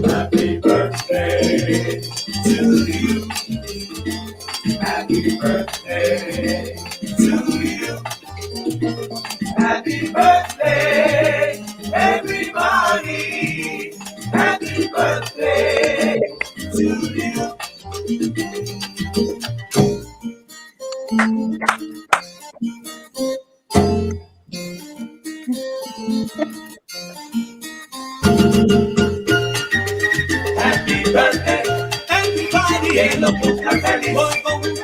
Happy birthday to you. Happy birthday to you. Happy birthday, everybody. Happy birthday to you. Happy birthday, everybody. Que lo cumpla feliz. Hoy con un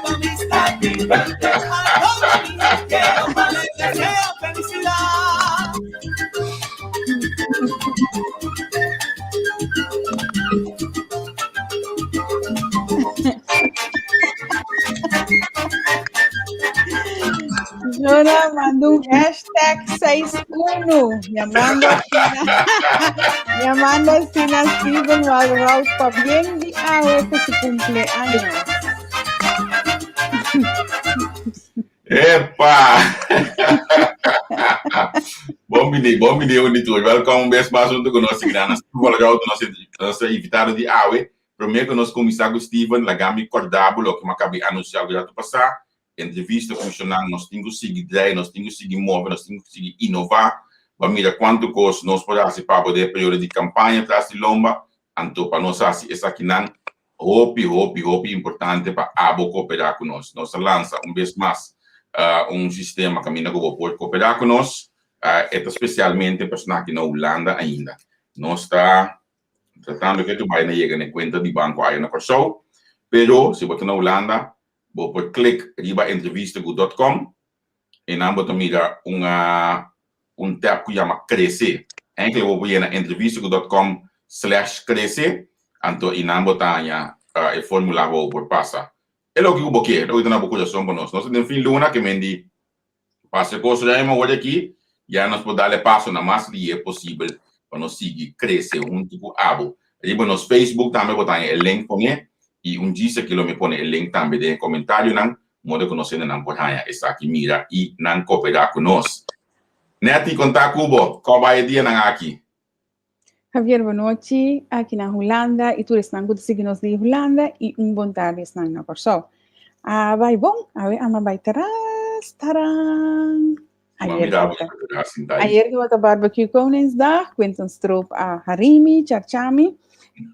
Happy birthday a todos. Quiero les deseo felicidad. Jona manda un hashtag 61 llamando asina, llamando asina Steven Walraus pa bien di awe ku su cumpleaños. Epa! Bon bini, bon bini auditorio. Welkom un bes mas hunto ku nos grana Steven Walraus, nos nos invitado di awe. Promé ku nos kuminsá ku Steven, laga mi kòrda bo loke mi a kaba di anunsiá algu ratu pasá. Entrevista ku shonnan, nos tin ku sigui drei, nos tin ku sigui move, nos tin ku sigui inová pa mira kuantu kos nos por hasi pa bo den e periodo di kampaña tras di lomba. Anto pa nos hasi esakinan, hopi, hopi, hopi importante pa abo kooperá ku nos. Nos a lansa un bes mas un sistema kaminda ku bo por kooperá ku nos. E ta spesialmente personanan aki na Hulanda ainda. Nos ta tratando ke tu bai na yega na e kuenta di banko aya na Kòrsou, pero si bo ta na Hulanda bo por klik riba entrevistagu dòt kòm i nan bo ta mira un un tab ku yama Krese. Enkele bo por yena entrevistagu dòt kòm slash krese anto i nan bo ta haña e formula ku bo por pasa. E loke ku bo ke, loke ta na bo kurason pa nos. Nos ta den fin luna ke men di. Pasa e kos ruim awor aki, ya nos por dal e paso na mas lihe posibel pa nos sigui krese huntu ku abo. Riba nos Facebook tambe bo ta haña e link pone i un djis aki lo mi pone e link tambe den e komentarionan moda ku nos hendenan por haña esaki mira i nan koperá ku nos. Netty, konta ku bo, kò bai e dianan aki? Javier, bon nochi aki na Hulanda i tur esnan ku ta sigui nos di Hulanda i un bon tardi esnan na Kòrsou. A bai bon, awe ama bai teras, taran! Ayer tabata, ayer tabata barbecue Koningsdag, Quinton Stroop a harimi, charchami.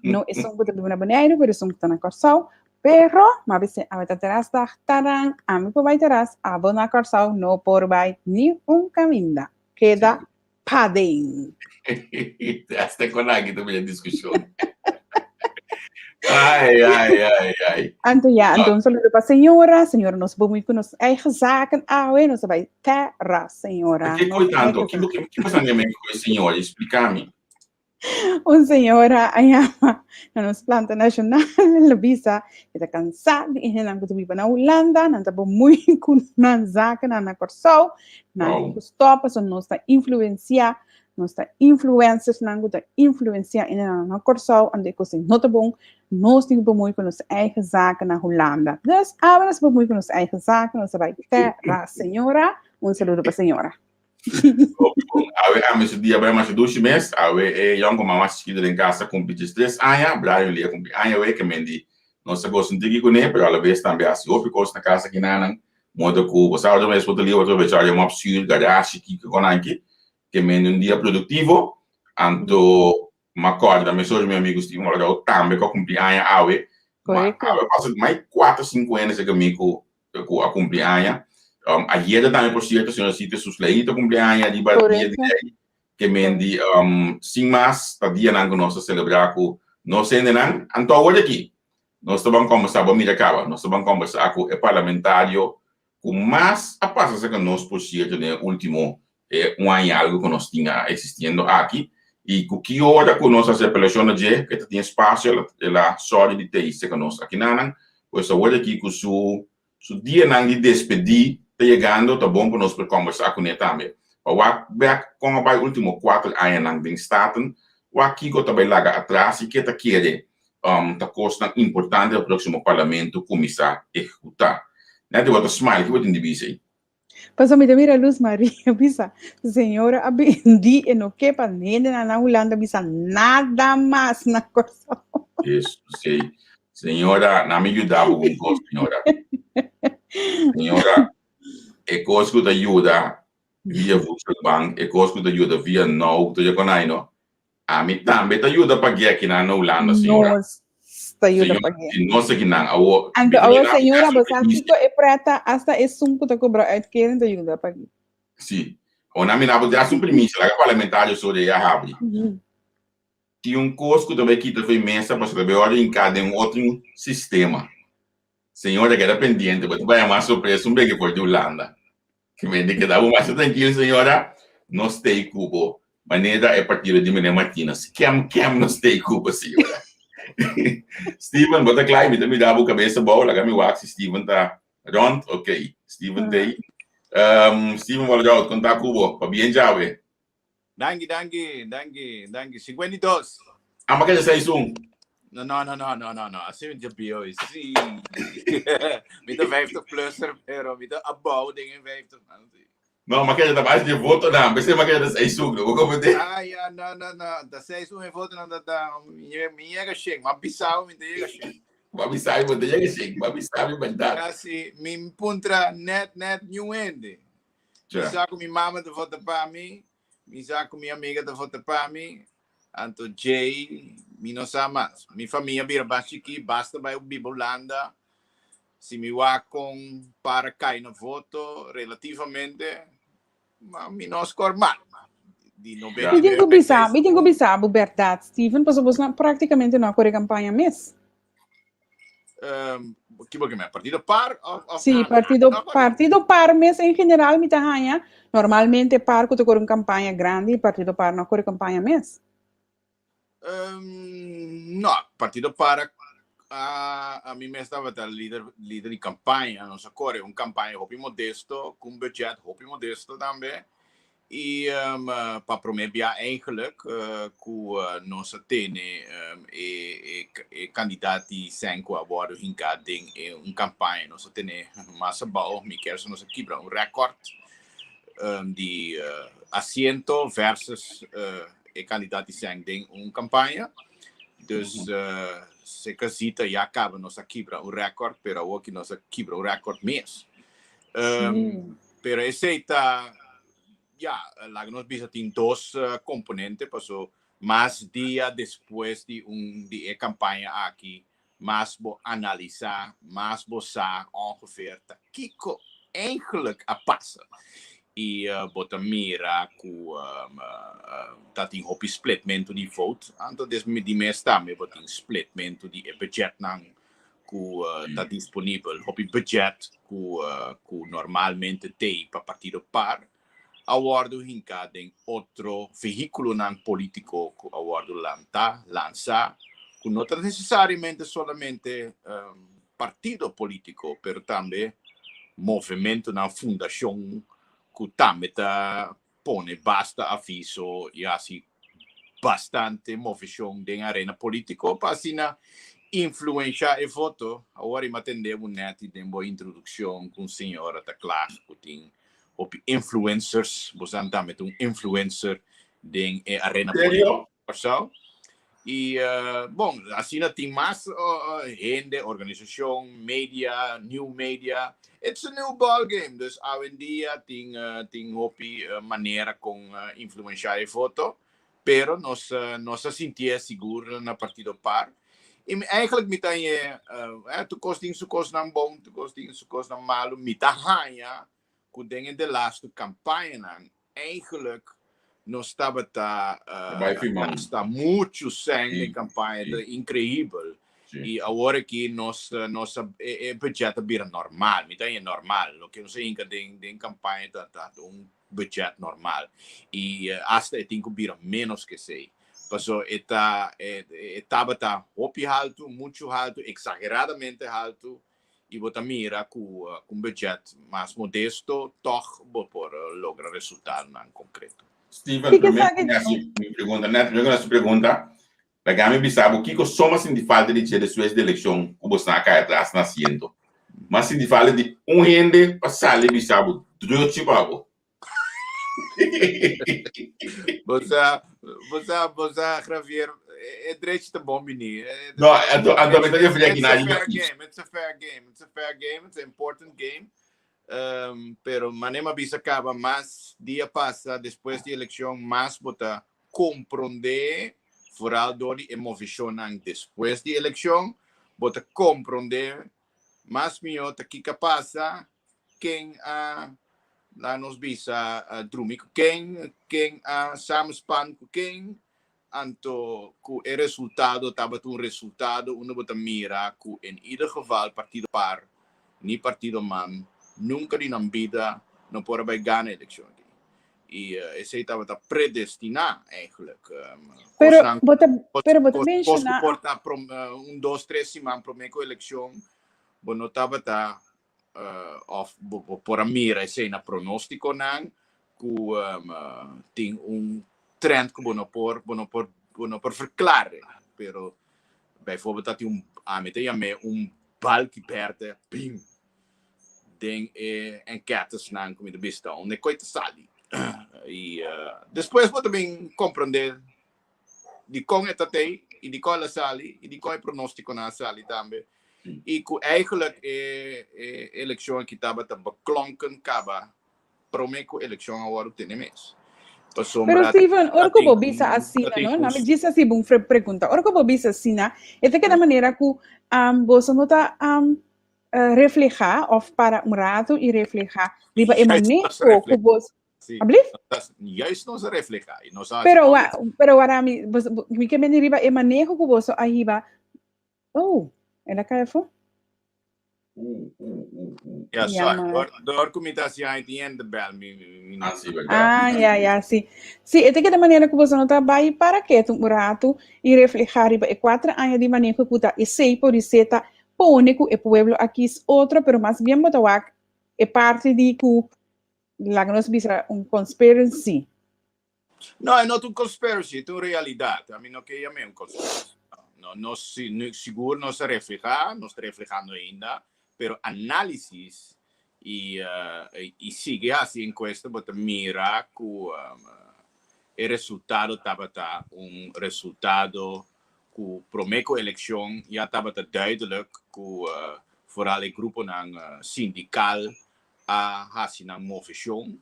No esun ku ta biba na Boneiru, pero esun ku ta na Kòrsou. Pero, m'a bis'é, awe ta terasdag, taran, ami por bai teras, abo na Kòrsou no por bai ni un kaminda. Keda paden. Hasta con aki ta bira discusión. Ai, ai, ai, ai. Anto ja, anto un saludo pa señora. Señora, nos bemoei cu nos eigen zaken awe. Nos a bai terra, señora. Ke coi tanto? Ke ke ke pasa ne cu señora? Explícame. Un señora a yama na nos planta nacional lo bisa e ta cansá di e hendenan ku ta biba na Hulanda, nan ta bemoei ku nan zakennan na Kòrsou, nan tin ku stòp pasobra nos ta influensiá, nos ta influencersnan ku ta influensiá e hendenan na Kòrsou, anto e kos ei no ta bon, nos tin ku bemoei ku nos eigen zaken na Hulanda. Dus awe nos a bemoei ku nos eigen zaken, nos a bai tera señora, un saludo pa señora. Awe ami su dia bai masha dushi mes. Awe e yonko mama chiquito den casa cumpli 13 aña. Brian li a cumpli aña awe ke men di nos a gosa un tiki kuné, pero a la vez tambe hasi hopi kos na casa kinanan. Modo ku bo sa otro mes bo ta li otro bes a mop sür, garashi, kiko konanki. Ke men di un dia produktivo. Anto m'a kòrda mesora mi amigu Steven Valgao tambe ku a kumpli aña awe. Ma awe pasa mai kuater sinku hende serka mi ku ku a kumpli aña. Um, ayera tambe por sierto señora Cita Suslaí ta kumpli aña riba dia di lei. Ke men di um, sin mas ta dianan ku nos ta selebrá ku nos hendenan. Anto awor aki nos ta ban kombersá, bo mira kaba, nos ta ban kombersá ku e parlamentario ku mas a pasa serka nos por sierto den e último e un aña i algu ku nos tin a existiendo aki i ku ki ora ku nos hasi apelashon na dje ku e ta tin espasio el a sòri di tei serka nos akinanan. Pues awor aki ku su su dianan di despedí ta yegando ta bon pa nos por kòmbersá kuné tambe pa wak bèk kon a bai último kuater añanan den Staten, wak kiko ta bai laga atras i ke ta kere ta kosnan importante pa próksimo parlamento kuminsá ehekutá. Nèt bo ta smile, ki bo tin di bisa ei? Pasobra mi ta mira Luz Maria bisa, señora a bindi e no ke pa hendenan na Hulanda bisa nada mas na Kòrsou. Eso sí. Señora, na mi yuda bo un kos, señora. Señora, e kos ku ta yuda via Voedselbank, e kos ku ta yuda via Now, ku ta konai no. Ami tambe ta yuda pa guia kinan na Hulanda, señora. Nos ta yuda pa guia. Si nos kinan awo. Anto awo señora, bo sa kiko e preta hasta esun ku ta kobra uitkering ta yuda pa guia. Si. Ora mi na bo djasi un primisia, laga parlamentario so de ya habri. Tin un kos ku ta bai kita for e mesa pasobra ta bai ora hinká den un otro sistema. Señora keda pendiente, bo ta bai mas sorpresa un beke for di Hulanda. Ki mende keda bo masha trankil señora, nos stay ku bo. Manera e partido di meneer Martinez, kem kem nos stay ku bo señora. Steven, bo ta kla? Mi ta mira bo kabesa abou, laga mi wak si Steven ta rond. Ok, Steven t'ei. Steven Walroud, kon ta ku bo? Pabien djawe. Danki, danki, danki, danki. 52. Ama keda seis un. No, no, no, no, no, no, no. Así mi bio is. Sí. Mi ta 50 plusser, pero mi ta abou den e 50. Man, sí. No, ma keda ta base de voto dan. Bese ma keda seis un. No, como te? Ah, ja, no, no, no. Ta seis un e voto nan ta ta. Mi llega shen. Ma bisao mi ta llega shen. Ma bisao mi ta llega shen. Ma bisao mi verdad. Ja, sí. Mi puntra net, net, new ende. Mi sa ku mi mama ta vota pa mi, mi sa ku mi amiga ta vota pa mi, anto djei mi no sa mas. Mi famia bira bas chikí, basta bai biba Hulanda. Si mi wak kon para kai na voto relativamente, ma mi no skor mal. Di Mi tin ku bisa, mi tin ku bisa bo bèrdat, Steven, pasobra bos nan praktikamente no a kore kampaña mes. Um, ki bo ke Partido Par of, of Sí, partido, no, partido Par mes en general mi ta haña. Normalmente Par ku ta kore un kampaña grandi, Partido Par no kore kampaña mes. Um, no, Partido Par A ami mes tabata lider lider di campaña, nos a core un campaña hopi modesto, cu un budget hopi modesto tambe. Y pa prome bia eigenlijk cu nos a tene e e candidaat di sèn cu a wordo hinca den e un campaña, nos a tene mas abao, mi kier sa nos a kibra un record di asiento versus e kandidat di sèn den un kampaña. Dus se kasita ya kaba nos a kibra un rèkòrt, pero awoki nos a kibra un rèkòrt mes. Pero esei ta, ya, laga nos bisa tin dos komponente, paso mas dia despues di un di e kampaña aki, mas bo analisá, mas bo sa ongeveer ta kiko eigenlijk a pasa. I bo ta mira ku ta tin hopi splitmentu di vote, anto des di mes tambe bo tin splitmentu di e budgetnan ku ta disponibel. Hopi budget ku ku normalmente t'ei pa partido par a wòrdu hinká den otro vehíkulonan polítiko ku a wòrdu lantá, lansá, ku no ta nesesariamente solamente partido polítiko, pero tambe movementunan, fundashon ku tambe ta pone basta aviso i hasi bastante moveshon den arena polítiko pa asina influenshá e voto. Awor i mi a tende bo nèt i den bo introdukshon ku un señora ta klag ku tin hopi influencers, bo sa tambe ta un influencer den e arena Serio? polítiko di Kòrsou. I bon, asina tin mas hende, organisashon, media, new media. It's a new ball game. Dus awendia tin tin hopi manera kon influenshá e voto, pero nos nos a sintié sigur na Partido Par. I mi eigenlijk mi ta hañ'é, tur kos tin su kosnan bon, tur kos tin su kosnan malu. Mi ta haña ku den e delastu kampañanan Eigenlijk nos tabata gasta muchu sèn den kampaña, ta inkreibel. I awor aki nos nos e budget a bira normal, mi ta haña normal. Loke nos a hinka den den kampaña ta ta un budget normal. I asta e tin ku bira ménos ku esei. Paso e ta e tabata hopi haltu, muchu haltu, eksageradamente haltu. y bo ta mira cu un budget mas modesto toch bo por logra resultadonan concreto. Steven, primer cu mi haci mi pregunta, net primer cu mi haci pregunta, laga mi bisa bo kico so mi a sinti falta di dje despues di eleccion cu bo sna cay atras na asiento. Mi a sinti falta di un hende pa sali bisa bo druchi pa bo. Bo sa, bo sa, bo sa, Javier, e drechi ta bon bini. No, anto, anto mi ta referí aki na It's a fair game, it's a fair game, it's a fair game, it's an important game. Pero mane m'a bisa caba, mas dia pasa despues di eleccion, mas bo ta comprende, vooral door di e movicionnan despues di eleccion, bo ta comprende Mas mihó ta kiko a pasa, ken a laga nos bisa drumi ku ken, ken a samenspan ku ken, anto ku e resultado tabata un resultado unda bo ta mira ku en ieder geval partido par ni partido man nunka di nan bida no por a bai gana elekshon aki. I esei tabata predestiná eigenlijk. Pero bo ta, pero bo ta menshoná. Kos ku por ta un dos tres siman promé ku elekshon bo no tabata òf bo por a mira esei na pronóstikonan ku tin un trend ku bo no por bo no por bo no por verklare. Pero bijvoorbeeld ta tin un ami ta yam'é un balki bèrdè bim den e enquêtesnan ku mi ta bista unda e koi ta sali. I despues bo ta bin komprendé dikon e ta tei i dikon el a sali i dikon e pronóstikonan a sali tambe. I ku eigenlijk e e elekshon aki tabata beklonken kaba promé ku elekshon a wòrdu tene mes. Pasobra Pero Steven, ora ku bo bisa asina, no? Na mi djis hasi bo un pregunta. Ora ku bo bisa asina, e ta keda manera ku boso no ta reflehá òf para un ratu i reflehá riba e maneho ku bos Ablief? Juist nos a reflehá. I nos a Pero wa, pero wara mi, mi ke meni riba e maneho ku boso a hiba. Oh, el a kai afó? Ja, Ja, sorry. maar- Door, door ku mi ta hasi ai tin de bel. Mi no. Ah, sí, verdad. Ah, ja, ja, sí. Sí, e ta manera ku boso no ta bai para ketu un ratu i reflehá riba e 4 aña di maneho ku ta esei por ta pone ku e pueblo a kies otro, pero mas bien bo ta wak e parti di ku laga nos bisa un conspiracy. No, e no un conspiracy, ta un realidat. Ami no ke yam'é un conspiracy. No, no, si, no, sigur no ta reflehá, no ta reflehando ainda, pero análisis i sigui asina enkuesta, bo ta mira ku e resultado tabata un resultado ku promé ku elekshon ya tabata duidelijk ku vooral e gruponan sindikal a hasi nan moveshon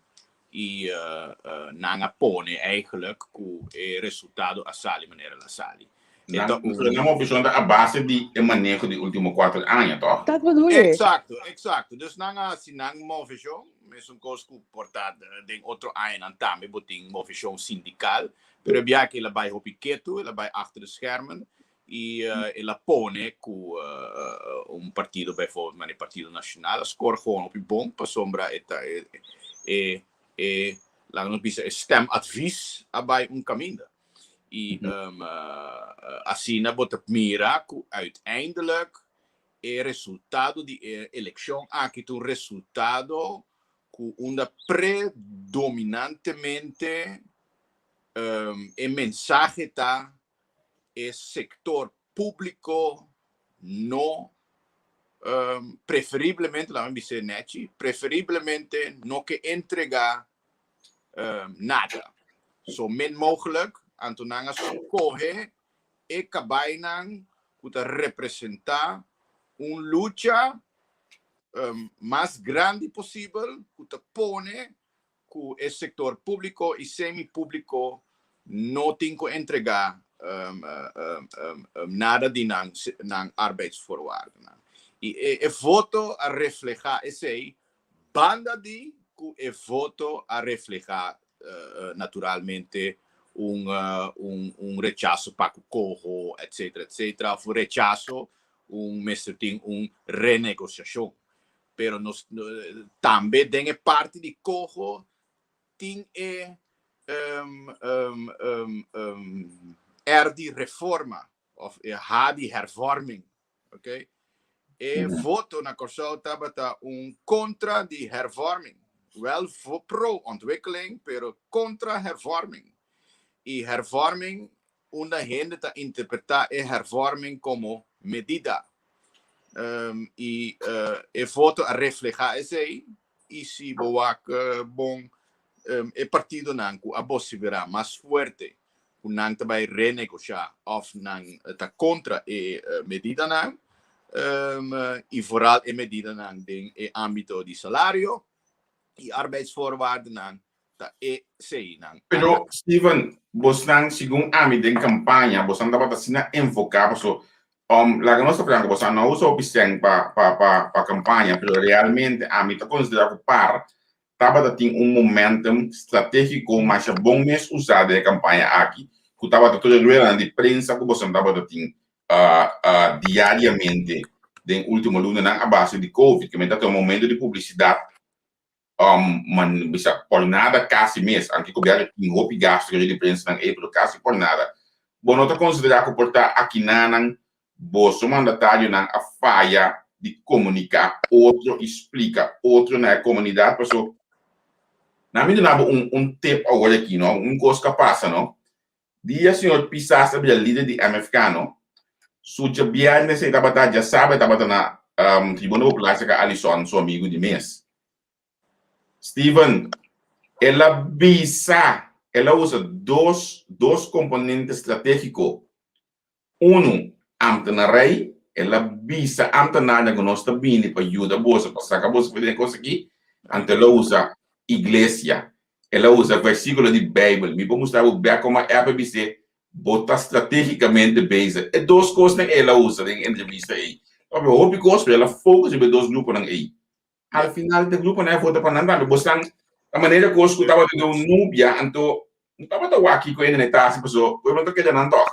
i nan a pone eigenlijk ku e resultado a sali manera el a sali. Nan, nan moveshon a base di e maneho di último 4 aña, toch? Dat bedoel ik. Eksakto. Dus nan a hasi nan moveshon, mesun kos ku por ta den otro añanan tambe bo tin moveshon sindikal, pero e biaha el a bai hopi ketu, el a bai achter de schermen i el a pone ku un partido, bijvoorbeeld maar e Partido Nashonal, a score gewoon hopi bon, pasobra e ta e laga nos bisa e stemadvies a bai un kaminda. I asina bo ta mira ku uiteindelijk e resultado di e elekshon aki ta un resultado ku unda predominantemente e mensahe ta e sektor públiko no preferiblemente, laga mi bisa nechi, preferiblemente no ke entregá nada. So min mogelijk, anto nan a skohe e kabainan ku ta representá un lucha mas grandi posibel ku ta pone ku e sektor públiko i semi-públiko no tin ku entregá nada di nan arbeidsvoorwaarden. I e voto a reflehá esei, banda di ku e voto a reflehá naturalmente un rechaso pa coho, etc., etc., òf un rechaso, un mester tin un renegosiashon. Pero nos tambe den e parti di coho tin e R di reforma òf e H di hervorming, ok? E voto na Kòrsou tabata un kontra di hervorming. Wel pro ontwikkeling, pero kontra hervorming. I hervorming, unda hende ta interpretá e hervorming komo medida. I e voto a reflehá esei i si bo wak bon e partidonan ku a vosiferá mas fuerte ku nan ta bai renegoshá òf nan ta kontra e medidanan i vooral e medidanan den e ámbito di salario i arbeidsvoorwaardennan ta eseinan. Pero Steven, bosnan segun ami den kampaña bosnan tabata asina enfoká paso laga nos ta franko bosnan no a usa hopi sèn pa pa pa pa kampaña pero realmente ami ta konsiderá ku par tabata tin un momentum stratégiko masha bon mes usá den e kampaña aki ku tabata tur e ruedanan di prensa ku bosnan tabata tin diariamente den último lunanan a base di covid ke men ta tin un momento di publisidat man bisa por nada kasi mes, aunke gobièrnu tin hopi gastu di prensa nan ei, pero kasi por nada. Bo no ta konsiderá ku por ta akinanan boso mandatarionan a faya di komuniká otro i splika otro na e komunidat? Paso nan mi duna bo un tip awor aki, no? Un kos ku a pasa, no? Dia señor Pisas a bira lider di MFK, no? Su djabièrnè esei tabata djasabra e tabata na Tribuna Popular serka Alison, su amigu di mes. Steven, el a bisa, el a usa dos komponente stratégiko. Unu, ambtenarij, el a bisa ambtenarnan ku nos ta bini pa yuda boso, pa saka boso for di e kos aki. Anto el a usa iglesia, el a usa versíkulo di Beibel. Mi por mustra bo bèk komo app a bis'é, bo ta stratégikamente bezig. E dos kosnan ei el a usa den e entrevista ei. Papia hopi kos, pero el a focus riba e dos gruponan ei. Al final e gruponan a vota pa nan tambe. Bo san ta manera kos ku tabata den un nubia, anto no tabata wak kiko hende ta hasi paso pueblo no ta keda nan tòg.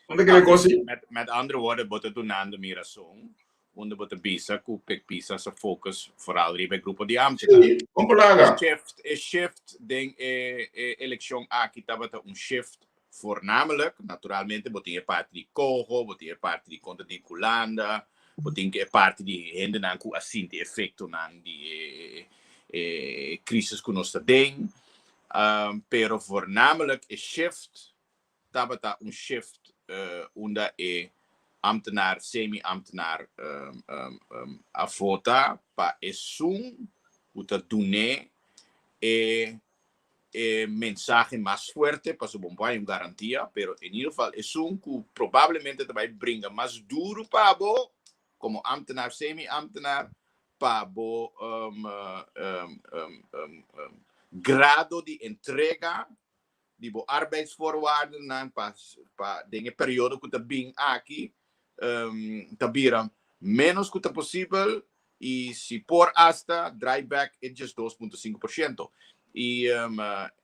No ta kere kos ei? Met andere woorden, bo ta dunando mi rason. unda bo ta bisa ku Pik Pisas a focus vooral riba e grupo di ambtenaar. Sí, kon por laga? E shift, e shift den e e elekshon aki tabata un shift voornamelijk, naturalmente bo tin e parti di coho, bo tin e parti di kontra di Hulanda, bo tin e parti di hendenan ku a sinti efektonan di e e krisis ku nos ta den, pero voornamelijk e shift tabata un shift unda e ambtenaar, semi-ambtenaar a vota pa esun ku ta dun'é e e mensahe mas fuerte, pasobra bo no por haña un garantia, pero en ieder geval esun ku probablemente ta bai bringa mas duru pa bo komo ambtenaar, semi-ambtenaar, pa bo grado di entrega di bo arbeidsvoorwaardennan pa pa den e periodo ku ta bin aki ta bira menos ku ta posibel i si por asta draai bek e 12.5%. I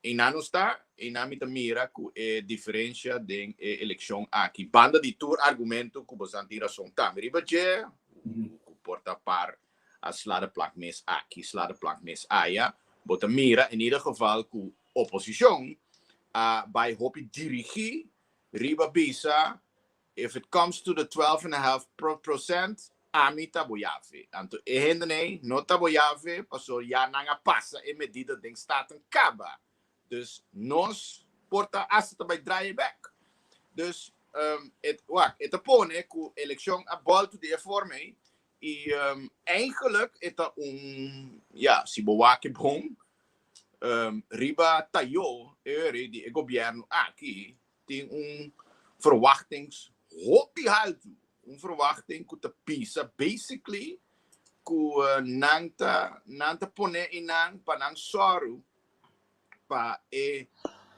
einan nos ta, einan mi ta mira ku e diferensha den e elekshon aki, banda di tur argumento ku bosan tin rason tambe riba dje, ku por ta par a sla de plank mes aki, sla de plank mes aya, bo ta mira in ieder geval ku oposishon a bai hopi dirigí riba bisa if it comes to the 12 and a half procent ami ta bo yafe. Anto e hendenan ei no ta bo yafe paso ya nan a pasa e medida den Staten kaba. Dus nos por ta hasta ta bai draai e bek. Dus et wak e ta pone ku elekshon a boltu di e forma ei i eigenlijk e ta un ya si bo wak e bon Riba tayo eri di e gobièrnu aki tin un verwachtings hopi haltu, un verwachting ku ta bisa basically ku nan ta nan ta pone einan pa nan sòru pa e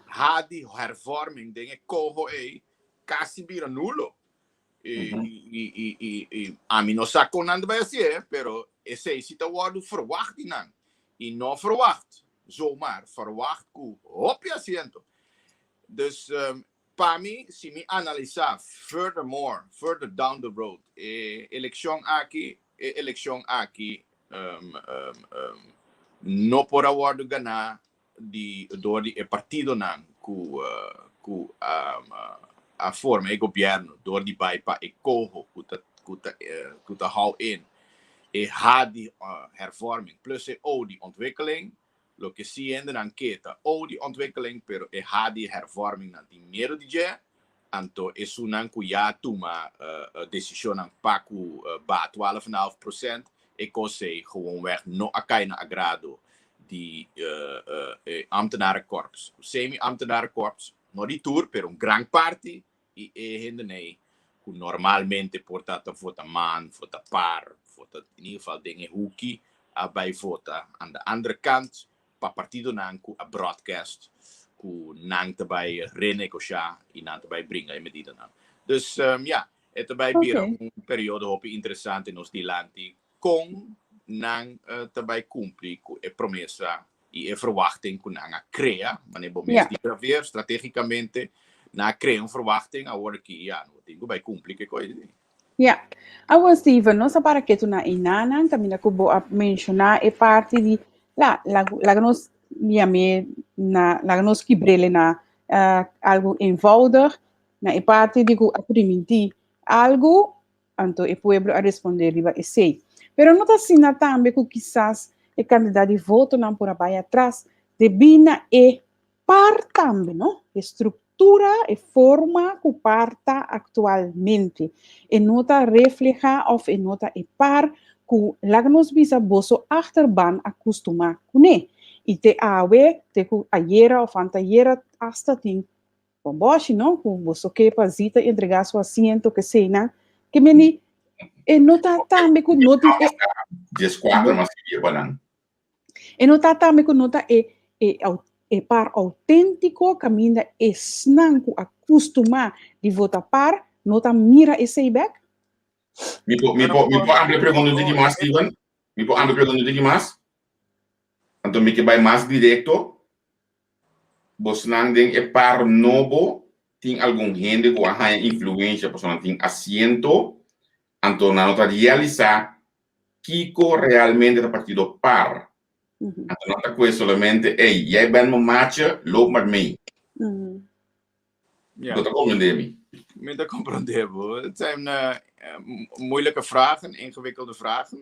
hadi hervorming den e koho ei kasi bira nulo. I ami no sa kon nan ta bai hasié, pero esei si ta wòrdu ferwagt di nan. I no ferwagt zomaar, ferwagt ku hopi asiento. Dus pa mi, si mi analisá furthermore, further down the road, e elekshon aki, e elekshon aki no por a wòrdu ganá di dor di e partidonan ku ku a forma e gobièrnu dor di bai pa e koho ku ta ku ta ku ta hou in e H di hervorming plus e O di ontwikkeling. Loke si hendenan ke ta O di ontwikkeling pero e H di hervorming nan tin miedu di dje. Anto esunnan ku ya tuma desishonnan pa ku ba twaalf en half prosent, e kos ei gewoonweg no a kai na agrado di e ambtenarenkorps, semi-ambtenarenkorps, no di tur, pero un gran parti di e hendenan ei ku normalmente por ta ta vota man, vota par, vota in ieder geval den e huki a bai vota. Aan de andere kant pa partidonan ku a broadcast ku nan ta bai renegosha i nan ta bai bringa e medidanan. Dus ya, e ta bai bira un periodo hopi interesante nos dilanti kon nan ta bai kumpli ku e promesa i e verwachting ku nan a krea, manera bo mes di Javier, strategikamente nan a krea un verwachting, awor aki ya no tin ku bai kumpli ku e kos ei. Ja. Awor Steven, nos a para ketu na einanan, kaminda ku bo a menshoná e parti di la, laga nos yam'é na, laga nos kibr'é na algu eenvoudig, na e parti di ku a primintí algu, anto e pueblo a respondé riba esei. Pero no ta asina tambe ku kisas e kantidat di votonan por a bai atras debí na e Par tambe, no? E struktura, e forma ku par ta aktualmente. E no ta reflehá òf e no ta e par ku, laga nos bisa, boso achterban a kustumá kuné. I te awe, te ku ayera òf antayera asta tin bòbòshi, no? Ku boso ke pa Zita entregá su asiento, keseinan. Ke meni e no ta tambe ku no tin e. Dieskuater mas ki pa nan. E no ta tambe ku no ta e e e par outéntiko kaminda esnan ku a kustumá di vota par no ta mira esei bèk? Mi por mi por mi por amplia pregunta un tiki mas, Steven? Mi por amplia pregunta un tiki mas? Anto mi ke bai mas direkto. Bosnan den e par nobo tin algun hende ku a haña influensha pasobra nan tin asiento. Anto nan no ta realisá kiko realmente ta partido par. Anto nan ta kue solamente, ey, jij bent mijn maatje, loop maar mee. Ja. Bo ta komprendé mi? Mi ta komprendé bo. Het zijn moeilijke vragen, ingewikkelde vragen.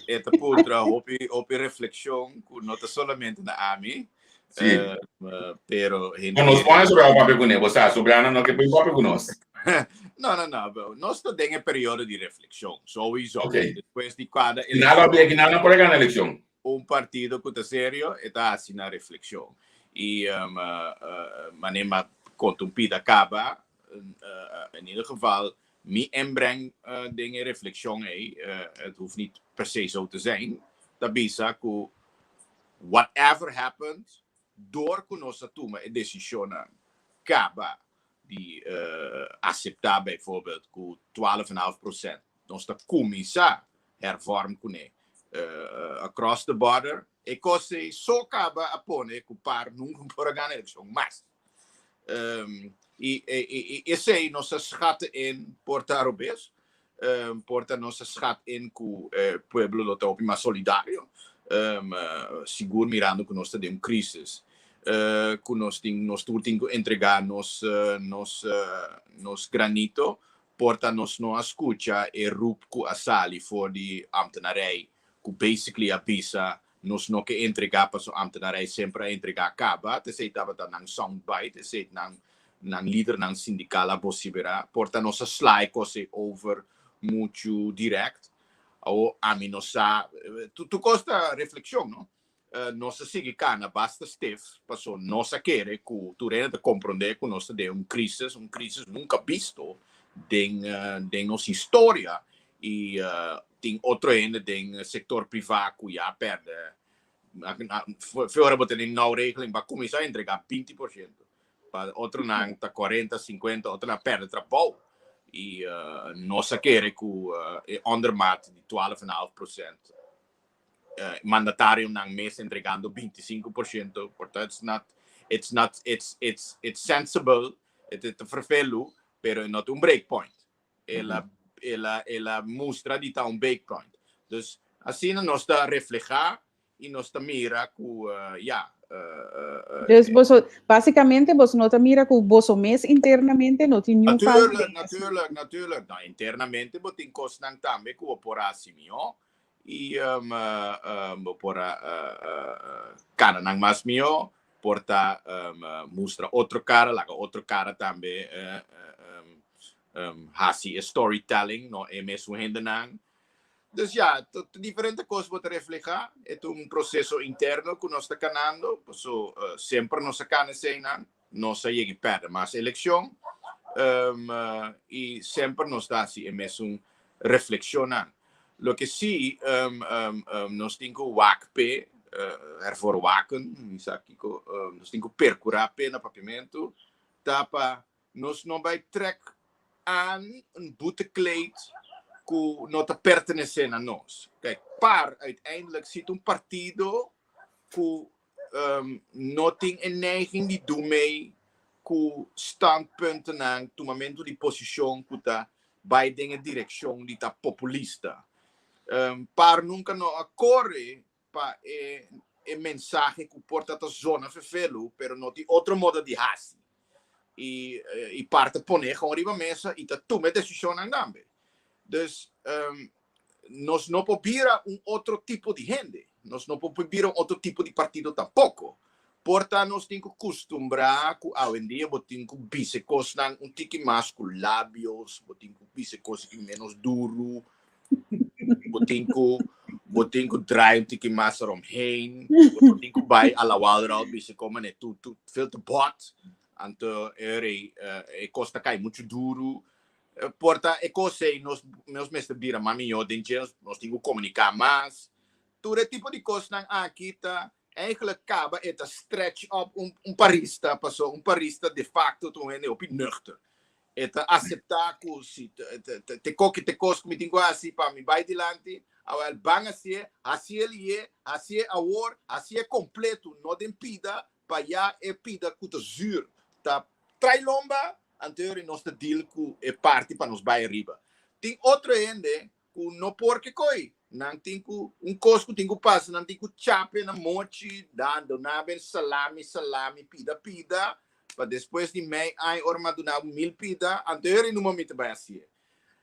E ta puntra hopi, hopi reflexion ku no ta solamente na ami. Sí. Pero hende Bo nos pone sobrado papia kuné, bo sa, sobrano no ke poi papia ku nos. No, no, no. Nos ta den e periodo di reflexion, sowieso. Okay. Despues di kada Nada eleccion, bia, nada por gana eleccion. Un partido ku ta serio, e ta hasi na reflexion. I mane ma konta un pida kaba, in ieder geval, mi inbreng den e reflexion ei, het hoeft niet per se zo te zijn, ta bisa ku whatever happens, door ku nos a tuma e desishonnan kaba di aseptá bijvoorbeeld ku 12,5% nos ta kuminsá hervorm kuné across the border, e kos ei so kaba a pone ku par nunka por a gana elekshon mas. I esei nos a schatten in por ta robes, por ta nos a schat in ku e pueblo lo ta hopi mas solidario, sigur mirando ku nos ta den un crisis, ku nos tin, nos tur tin ku entregá nos nos nos granito. Por ta nos no a skucha e roep ku a sali for di ambtenarij ku basically a bisa nos no ke entregá paso ambtenarij semper a entregá kaba, t'esei tabata nan sound bite, esei nan nan lidernan sindikal a vosiberá. Por ta nos a sla e kos ei over muchu dirèkt. Awor ami no sa, tur kos ta reflekshon, no? Nos a sigui kana basta stif paso nos a kere ku tur hende ta komprondé ku nos ta den un krisis, un krisis nunka bisto den den nos historia i tin otro hende den sektor privá ku ya a pèrdè. Fe ora bo tene nou regeling bo a kuminsá entregá 20%, pa otronan ta 40, 50, otronan a pèrdè trabou i nos a kere ku e ondermaat di 12,5% mandatarionan mes entregando 25%, portanto it's not, it's not, it's, it's, it's sensible, het ta vervelu, pero no ta un breakpoint. El a, el a, el a mustra di ta un breakpoint. Dus asina nos ta refleha y nos ta mira cu ja. Dus boso, basicamente boso no ta mira cu boso mes internamente no tin niun falta. Natuurlijk, natuurlijk, natuurlijk. Nou, internamente bo tin cosnan tambe cu bo por haci miho. I bo por a karanan mas mihó, por ta mustra otro kara, laga otro kara tambe hasi e storytelling, no e mesun hendenan. Dus ya, ta diferente kos bo ta reflehá. E ta un proseso interno ku nos ta kanando, paso semper nos a kana eseinan, nos a yega i pèrdè mas elekshon i semper nos ta hasi e mesun reflekshonnan. Loke si nos tin ku wak p'e, ervoor waken, mi sa kiko, nos tin ku perkurá p'e na Papiamentu, ta pa nos no bai trèk aan un boetekleed ku no ta pertenesé na nos. Kijk, par uiteindelijk si ta un partido ku no tin e neiging di do mee ku standpuntennan, tumamentu di posishon ku ta bai den e direkshon di ta populista. Par nunka no a kore pa e e mensahe ku por ta ta zona fefelu, pero no tin otro moda di hasi. I i par ta pone gewoon riba mesa i ta tuma e desishonnan tambe. Dus nos no por bira un otro tipo di hende, nos no por bira un otro tipo di partido tampoco. Por ta nos tin cu custumbra cu awendia bo tin cu bisa e cosnan un tiki mas cu labios, bo tin cu bisa e cos aki menos duru, bo tin cu draai un tiki mas eromheen, bo tin cu bai a la Walroud bisa como ne tu tu veel te bot, anto e rei e cos ta cai mucho duru. Por ta e kos ei nos nos mester bira mas mihó den dje, nos tin ku komuniká mas. Tur e tipo di kosnan aki ta eigenlijk kaba e ta stretch up un un parista, paso un parista de facto ta un hende hopi nuchter. E ta aseptá ku si te koki te kos ku mi tin ku hasi pa mi bai dilanti, awel ban hasié, hasié lié, hasié awor, hasié kompleto, no den pida, pa ya e pida ku ta zuur ta trai lomba, anterior nos ta deal ku e parti pa nos bai ariba. Tin otro hende ku no por ke koi. Nan tin ku un kos ku tin ku pasa, nan tin ku chape na mochi, dando naben salami salami, pida pida, pa despues di mei aña ora mi a duna bo mil pida, anto e ora numa mi ta bai hasié.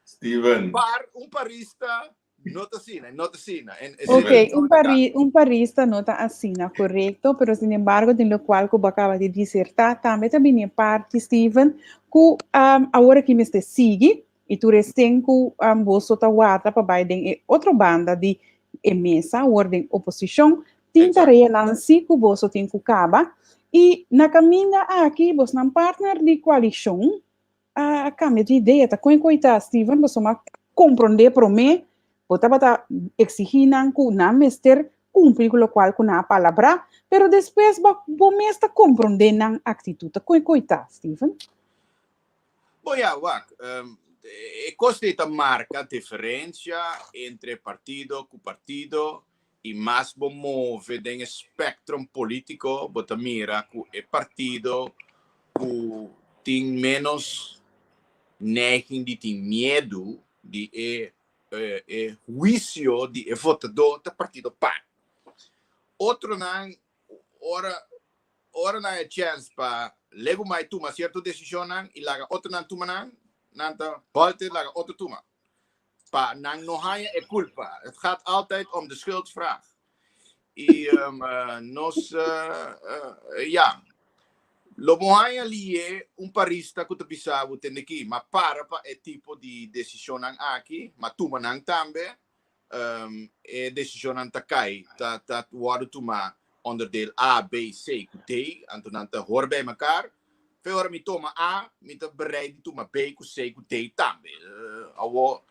Steven. Par, un parista no ta asina, no ta asina. En, Ok, un, pari, un parista no ta asina, correcto, pero sin embargo, den locual cu bo acaba di diserta, tambe ta bini e parti, Steven, cu um, awor aki mester sigui, y tur esten cu um, boso ta warda pa bai den e otro banda di e mesa, awor den oposicion, tin tareanan si cu boso tin cu caba, y na caminda aki, bosnan partner di coalicion, a cambia di idea, ta con cu ta Steven, boso ma comprende prome, bo tabata exigi nan cu nan mester cumpli cu locual cu nan a palabra, pero despues bo, bo mes ta comprende nan actitud, ta con cu ta Steven? Bon ja, wak, um, e kos ta marka diferensia entre partido ku partido i mas bo move den e spectrum polítiko, bo ta mira ku e partido ku tin menos neiging di tin miedu di e, e, e huisio di e votadó ta partido PAR. Otronan ora ora nan e chance pa legumai tuma cierto decisionnan y laga otronan tuma nan, nan ta volte laga otro tuma. Pa nan no haña e culpa. Het gaat altijd om de schuldvraag. Y um, nos, uh, ja, lo bo haña lie un parista ku ta bisa bo tende ki, ma para pa e tipo di decisionnan aki, ma tuma nan tambe, um, e decisionnan ta kai, ta, ta worden tuma onderdeel A, B, C ku D, anto nan ta hoor bij mekaar. Fe ora mi toma A, mi ta bereid di tuma B ku C ku D tambe. Awo,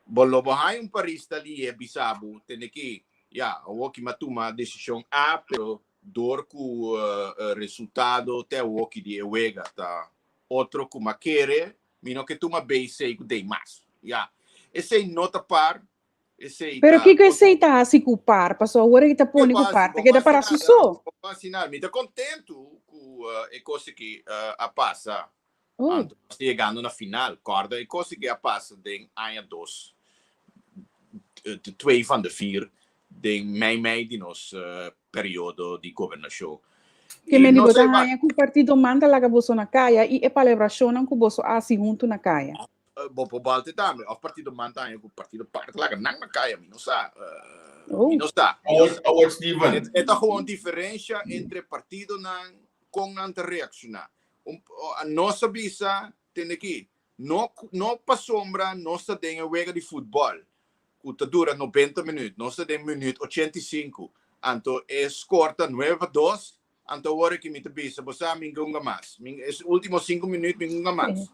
bo lo bo haña un parista lie bisa bo tende ki, ja, awo ki m'a tuma decision A, pero door ku uh, resultado te awo ki di e wega ta otro ku m'a kere, mi no ke tuma B, C ku D mas. Ja, esei no ta par, esei Pero ta kiko esei ta hasi ku par? Paso awor e ta pone ku par, ta keda para su so. Mi ta kontentu ku uh, e kos ki uh, a pasa. Oh. Anto, nos ta yegando na final. Korda e kos ki a pasa den aña dos, de twee van de vier, den mei mei di nos uh, periodo di gobernashon. Ke I men di no bo ta sé, haña ku partido man ta laga boso na kaya i e palabrashonnan ku boso a hasi huntu na kaya. Bo por balte tambe. Of partido man ta haña ku partido par ta laga nan na kaya, mi no sa. Oh. Mi no sa. Awor, awor Steven. E, e ta gewoon diferensha entre partidonan kon nan ta reakshoná. Un, nos a bisa, tende aki, no, no pasobra nos ta den e wega di futbòl ku ta dura 90 minüt, nos ta den minüt 85, anto e skor ta 9-2, anto awor aki mi ta bisa, bo sa mi gunga mas. Mi, es último 5 minüt mi gunga mas.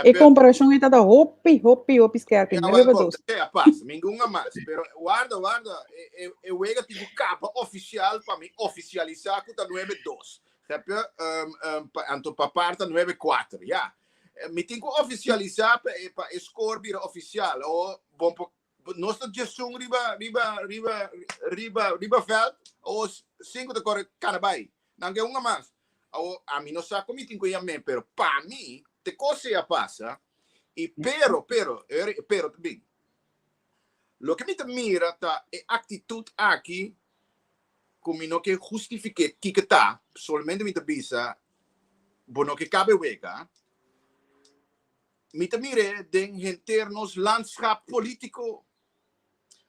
E komparashon ei ta hopi, hopi, hopi skerpi. Ja, Nueve wel, pa dos. ja, pas, mi gunga mas. Pero warda, warda, e, e, e wega tin ku kaba ofisial pa mi ofisialisá ku ta 9-2. Snap je? Um, um, pa, anto pa par ta 9-4, ja. Mi tin ku ofisialisá pa e, pa e score bira ofisial. O, bon, po, nos ta djesun riba, riba, riba, riba, riba veld, o cinco ta kore kana bai. Nan ke hunga mas. Awo, ami no sa kon mi tin ku yam'é, pero pa mi, te kos ei a pasa, i pero, pero, e pero ta bin. Loke mi ta mira ta e aktitut aki ku mi no ke hustifik'é kiko ta, solamente mi ta bisa bo no ke kabe wega. Mi ta mir'é den henter nos landschap polítiko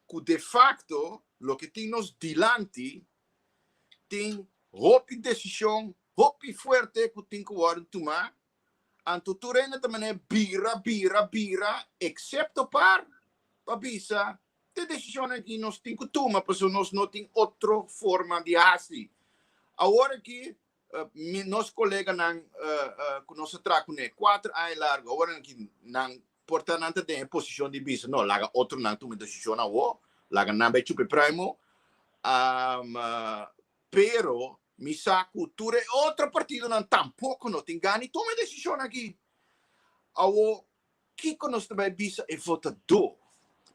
ku de facto loke tin nos dilanti tin hopi desishon hopi fuerte ku tin ku wòrdu tumá, anto tur hende ta manera bira, bira, bira, eksepto par pa bisa te desishonnan aki nos tin ku tuma pasobra nos no tin otro forma di hasi. Awor aki mi nos koleganan ku nos a traha kuné kuater aña largu awor aki nan por ta nan ta den e posishon di bisa no laga otronan tuma e desishon awor, laga nan bai chupa e pruimo. Pero mi sa ku tur e otro partidonan tampoko no tin gana di tuma e desishon aki. Awor kiko nos ta bai bisa e votadó?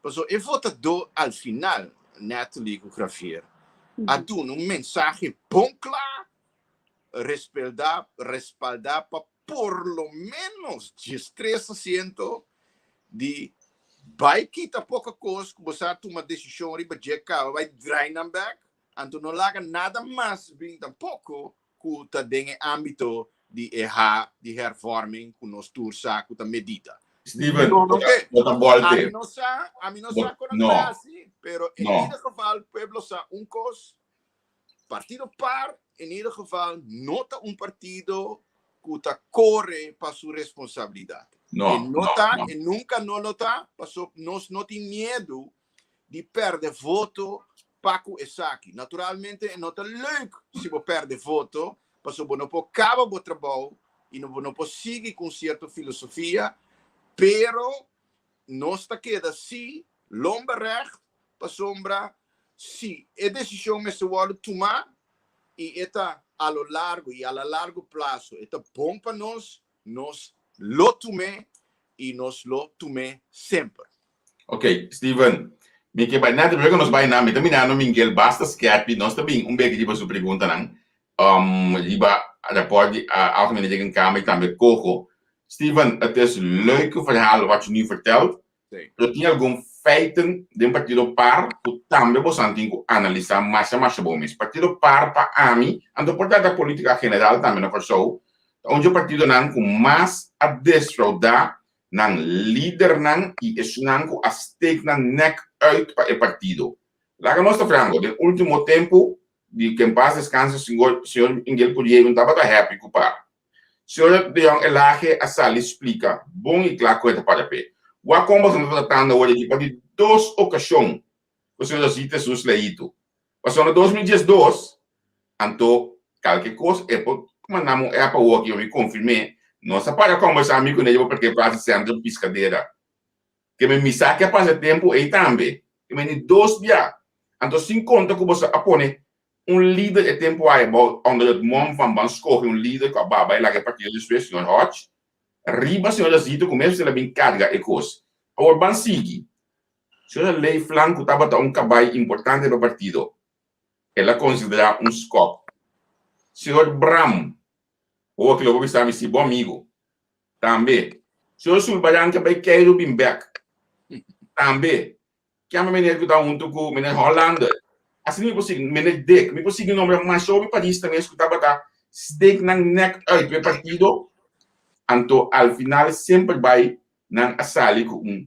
Pasobra e votadó al final, Natalie ku Javier, a duna un mensahe bon kla, respaldá, respaldá pa por lo ménos 13 asiento di Bai kita poko kos ku bo sa tuma desishon riba dje kaba, bai drai nan bek, anto no laga nada mas bin tampoko ku ta den e ámbito di e ha di hervorming ku nos tur sa ku ta medita. Steven, No, no ke. bo ta bolte. Ami no sa, ami no sa kon No. nan ta hasi, pero in No. ieder geval pueblo sa un kos, Partido par in ieder geval no ta un partido ku ta kore pa su responsabilidat. No, E no no, ta, no. e nunka no lo ta, paso nos no tin miedu di perde voto pa ku esaki. Naturalmente e no ta leuk si bo perde voto, paso bo no por kaba bo trabou i no bo no por sigui ku un sierto filosofia, pero nos ta keda si lomba recht pasobra si e desishon mester wòrdu tumá i e ta a lo largo i a la largo plaso e ta bon pa nos, nos lo tum'é i nos lo tum'é semper. Ok, Steven, mi ke bai nèt luego nos bai nan, mi ta mirando Mingel basta skerpi, nos ta bin un beki riba su preguntanan, um, riba rapport di uh, Algemene Rekenkamer i tambe Coho. Steven, het is leuke verhaal wat je nu vertelt, Sí. pero tin algun feiten den partido par ku tambe bosan tin ku analisá masha masha bon mes. Partido par pa ami, anto por trata polítika general tambe na Kòrsou, ta un dje partidonan ku mas a desfraudá nan lidernan i esunnan ku a steek nan nek uit pa e partido. Laga nos ta franco, den ultimo tempu di ke en paz descanse señor señor Miguel Curiel no tabata happy ku par. Señor De Jong Elhage a sali splika bon i kla ku e ta para p'e. Wak kon boso ta tratando awor aki pa di dos okashon ku señor Rosita Jesus Leito. Pasobra na 2012 anto kalke kos e por manda mi un app awor ki mi konfirm'é. Nos a para kombersá mi kuné riba parke Plaza Centro Piscadera. Ke mi misa ke a pasa e tempu ei tambe. Ke mi ni dos bia. Anto sin konta ku boso a pone un lider e tempu ai bou onder het mom van ban skohe un lider ku a baba e laga e partido despues, señor Hodge. Riba señor Rosito ku mes el a bin karga e kos. Awor ban sigui. Señora Leeflang ku tabata un kabai importante pa partido, el a konsiderá un skòp. Señor Bram, oa ke lo bo bisa mi si bo amigo. Tambe. Señor Sulbaran ke bai keiru bin bèk. Tambe. Kiamba meneer ku ta huntu ku meneer Hollander. Asina mi por sigui, meneer Dick, mi por sigui nombra masha hopi parista mes ku tabata steek nan nèk uit pa e partido, anto al final semper bai nan a sali ku un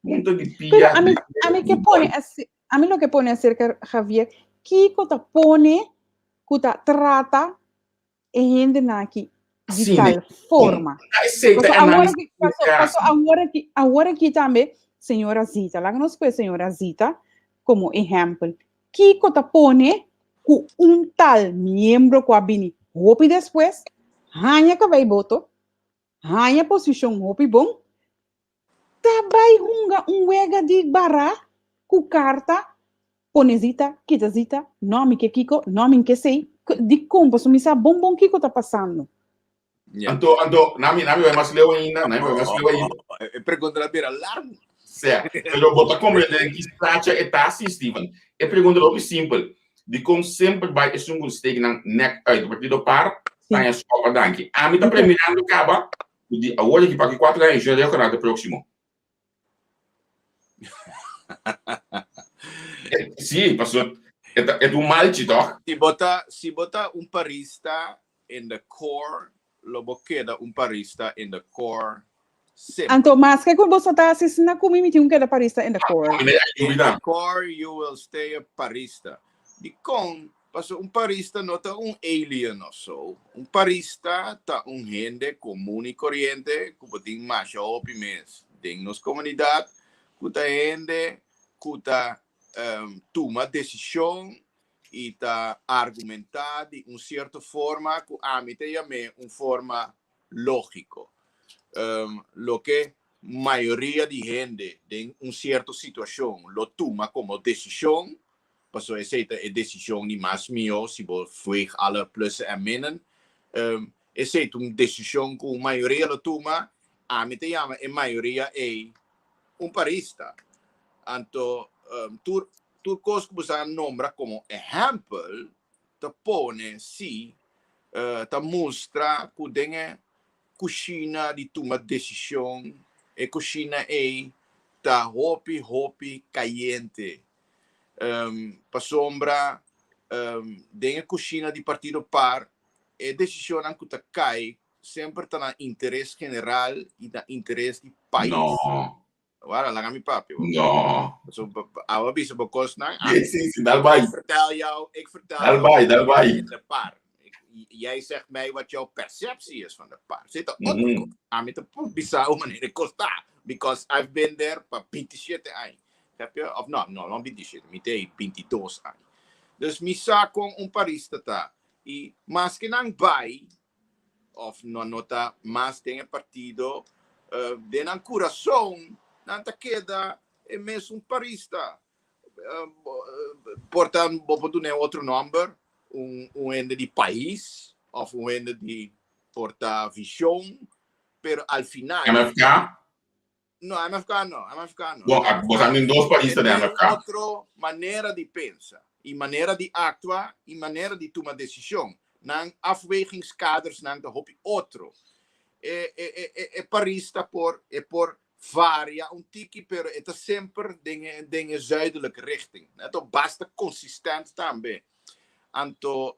punto di Pero pia ami, ami ke pone asi, ami lo ke pone acerca Javier, kiko ta pone ku ta trata e hendenan aki di Asina, tal forma? Esei ta Paso awor análisis aki, ku paso, ta paso hasi. awor aki, awor aki tambe, señora Zita, laga nos kohe señora Zita komo ehèmpel. Kiko ta pone ku un tal miembro ku a bini hopi despues, haña kabei boto, haña posishon hopi bon, ta bai hunga un wega di bará ku karta, pone zita, kita zita, no mi ke kiko, no mi ke sei, dikon? Pasobra mi sa bon bon kiko ta pasando. Ja. Anto, anto, nami, nami bai mas leu ainda, nami bai mas leu ainda. E pregunta la bira largo. Sea, pero bo ta comprende den ki stracha e ta si, Steven. E pregunta ta hopi simpel. Dikon semper bai esun ku steek nan nek uit partido par, taña skopa danki. Ami ta premirando kaba ku di awor aki pa ki kuater aña Junior Leo Canal ta próksimo. Sí, paso e ta e ta un malchi tòg? Si bo ta si bo ta un parista in the core lo bo keda un parista in the core semper. Anto maske ku boso ta hasi asina ku mi, mi tin ku keda parista in the core. In the core you will stay a parista. Dikon? Pasobra un parista no ta un alien of so. Un parista ta un hende komun i koriente ku bo tin masha hopi mes den nos komunidat ku ta hende ku ta tuma desishon i ta argumentá di un sierto forma ku ami ta yam'é un forma lógiko. Loke mayoria di hende den un sierto situashon lo tuma komo desishon, pasobra esei ta e desishon di mas mihó si bo weeg alle plussen en minnen. Esei ta un desishon ku mayoria lo tuma, ami ta yama e mayoria ei un parista. Anto tur tur kos ku bo sa nombra komo ehèmpel ta pone si ta mustra ku den e kushina di tuma desishon, e kushina ei ta hopi hopi kayente. Pasobra den e kushina di Partido Par e desishonnan ku ta kai semper ta na interes general i na interes di pais. No. Wara, laga mi papia. No. So, awa bisa bo kosnan. Sí, sí, dal bai. Ik vertel jou, ik vertel Dal bai, dal bai. De PAR. Jij zegt mij wat jouw perceptie is van de PAR. Zit er Ami ta bisa un manera kos ta. Because I've been there pa 27 aña. Heb je? Of no, no, no 27, mi tin 22 aña. Dus mi sa kon un parista ta. I maske nan bai, of no no ta mas den e partido, den nan kurason nan ta keda e mesun parista. Por ta bo por duna e otro nòmber, un un hende di pais of un hende di por ta vision, pero al final. MFK? No, MFK no, MFK no. Bon, bo sa tin dos parista den MFK. Otro manera di pensa i manera di aktua i manera di tuma desishon. Nan afwegingskadersnan ta hopi otro. E e e e parista por e por varia un tiki pero e ta semper den e den e zuidelijke richting. E ta basta konsistent tambe. Anto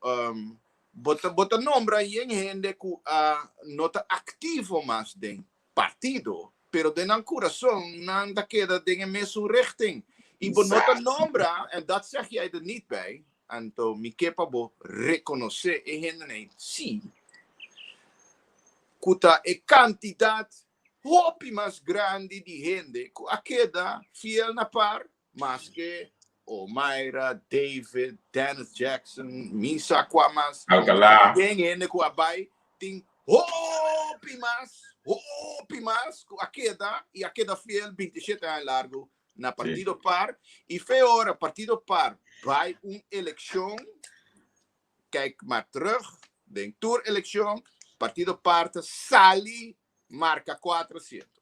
bo ta bo ta nombra yen hende ku a no ta aktivo mas den partido, pero den nan kurason nan ta keda den e mesun richting. I bo no ta nombra, en dat zeg jij er niet bij, anto mi ke pa bo rekonosé e hendenan si, ku ta e kantidat hopi mas grandi di hende ku a keda fiel na par, maske Omaira, David, Dennis Jackson, mi sa kua mas. Alcalá. Den hende ku a bai tin hopi mas, hopi mas ku a keda i a keda fiel 27 aña largu na Partido Par. I fe ora Partido Par bai un elekshon, kijk maar terug, den tur elekshon, Partido Par ta sali marka 4 asiento.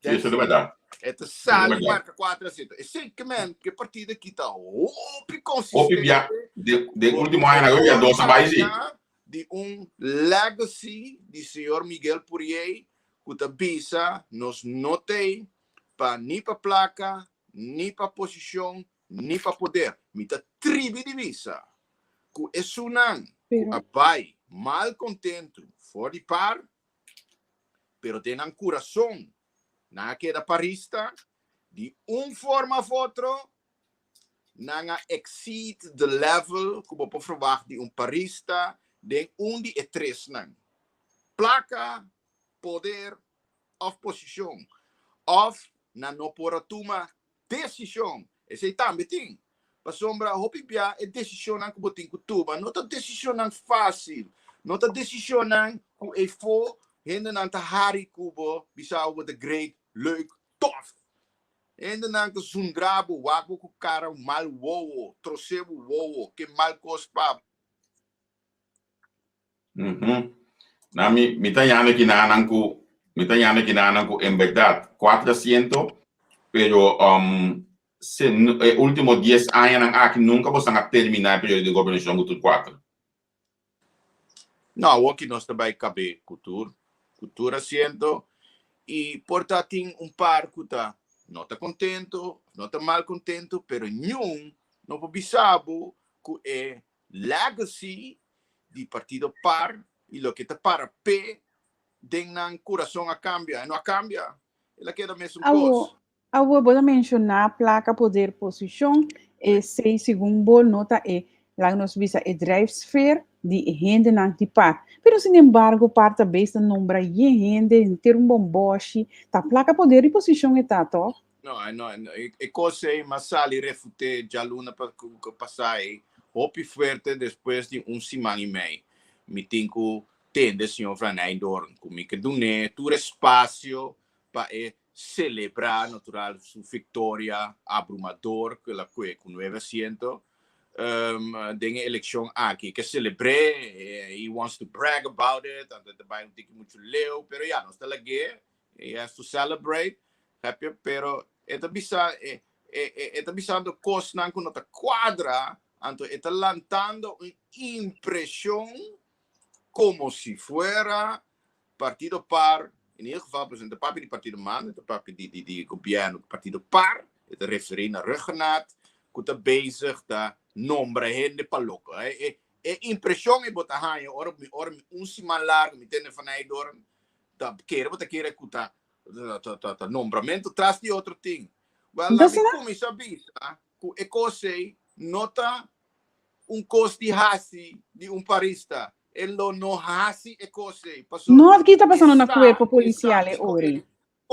Sí, eso ta berdad. E ta sali marka 4 asiento. Esei ke men ke partido aki ta hopi konsistente. Hopi bia de de último aña na ya dos a bai sí. Di un legacy di señor Miguel Pourier ku ta bisa nos no tei pa ni pa plaka, ni pa posishon, ni pa poder. Mi ta tribi di bisa ku esunnan ku a bai mal kontentu for di par pero den nan kurason nan a keda parista, di un forma of otro nan a exceed the level ku bo por verwacht di un parista den un di e tresnan, plaka, poder of posishon, of nan no por a tuma desishon. Esei tambe tin. Pasobra hopi bia e desishonnan ku bo tin ku tuma no ta desishonnan fásil. No ta desishonnan ku efo hendenan ta hari ku bo, bisa bo ta great, leuk, tof. Hendenan ta zundra bo, wak bo ku kara mal wowo, trose bo wowo, ke mal kos pa bo. Na mi, mi ta yanda kinanan ku, mi ta yanda kinanan ku en berdad cuatro asiento, pero um, se, e último 10 añanan aki nunca bosan a termina e periodo di gobernacion ku tur cuatro. No, awor ki nos ta bai kabe ku tur, ku tur asiento i por ta tin un par ku ta no ta kontento, no ta mal kontento, pero niun no por bisa bo ku e legacy di partido par y loke ta para p'e den nan curason a cambia. E no a cambia. El a keda mesun cos. Awo, bo ta menciona placa, poder, posicion. Esey segun bo no ta e, laga nos bisa, e drijfsfeer di e hendenan di par. Pero sin embargo par ta bes ta nombra yen hende, henter un bomboshi. Ta placa, poder y posicion e ta, toch? No, no, e kos ei m'a sali refuté djaluna ku pasá ei hopi fuerte despues di un siman i mei. Mi tin ku tende señor Van Eijndhoorn ku mi ke dun'é tur espasio pa e selebrá natural su viktoria abrumador ku el a kue ku nuebe asiento den e elekshon aki. E ke selebr'é, he wants to brag about it, anto e ta bai un tiki muchu leu, pero ya, nos ta lag'é. He has to celebrate, happy, pero e ta bisa e e e ta bisando kosnan ku no ta kuadra, anto e ta lantando un impreshon komo si fuera Partido Par In ieder geval, presidente papia di partido man, ta papia di, di, di gobierno, partido par, e ta referí na Ruggenaath, ku ta bezig ta nombra hende pa loko. E, e, e impreshon e bo ta haña ora mi ora mi un siman largo mi tende van Heydoorn, ta kere bo ta kere ku ta ta ta ta nombramento tras di otro tin. Wel, laat mi kuminsá bisa ku e kos ei no ta un kos di hasi di un parista. E lo no hasi e kos ei. Paso No, ki ta pasando e na sa, kuerpo e sa polisial e kiko ora e ei?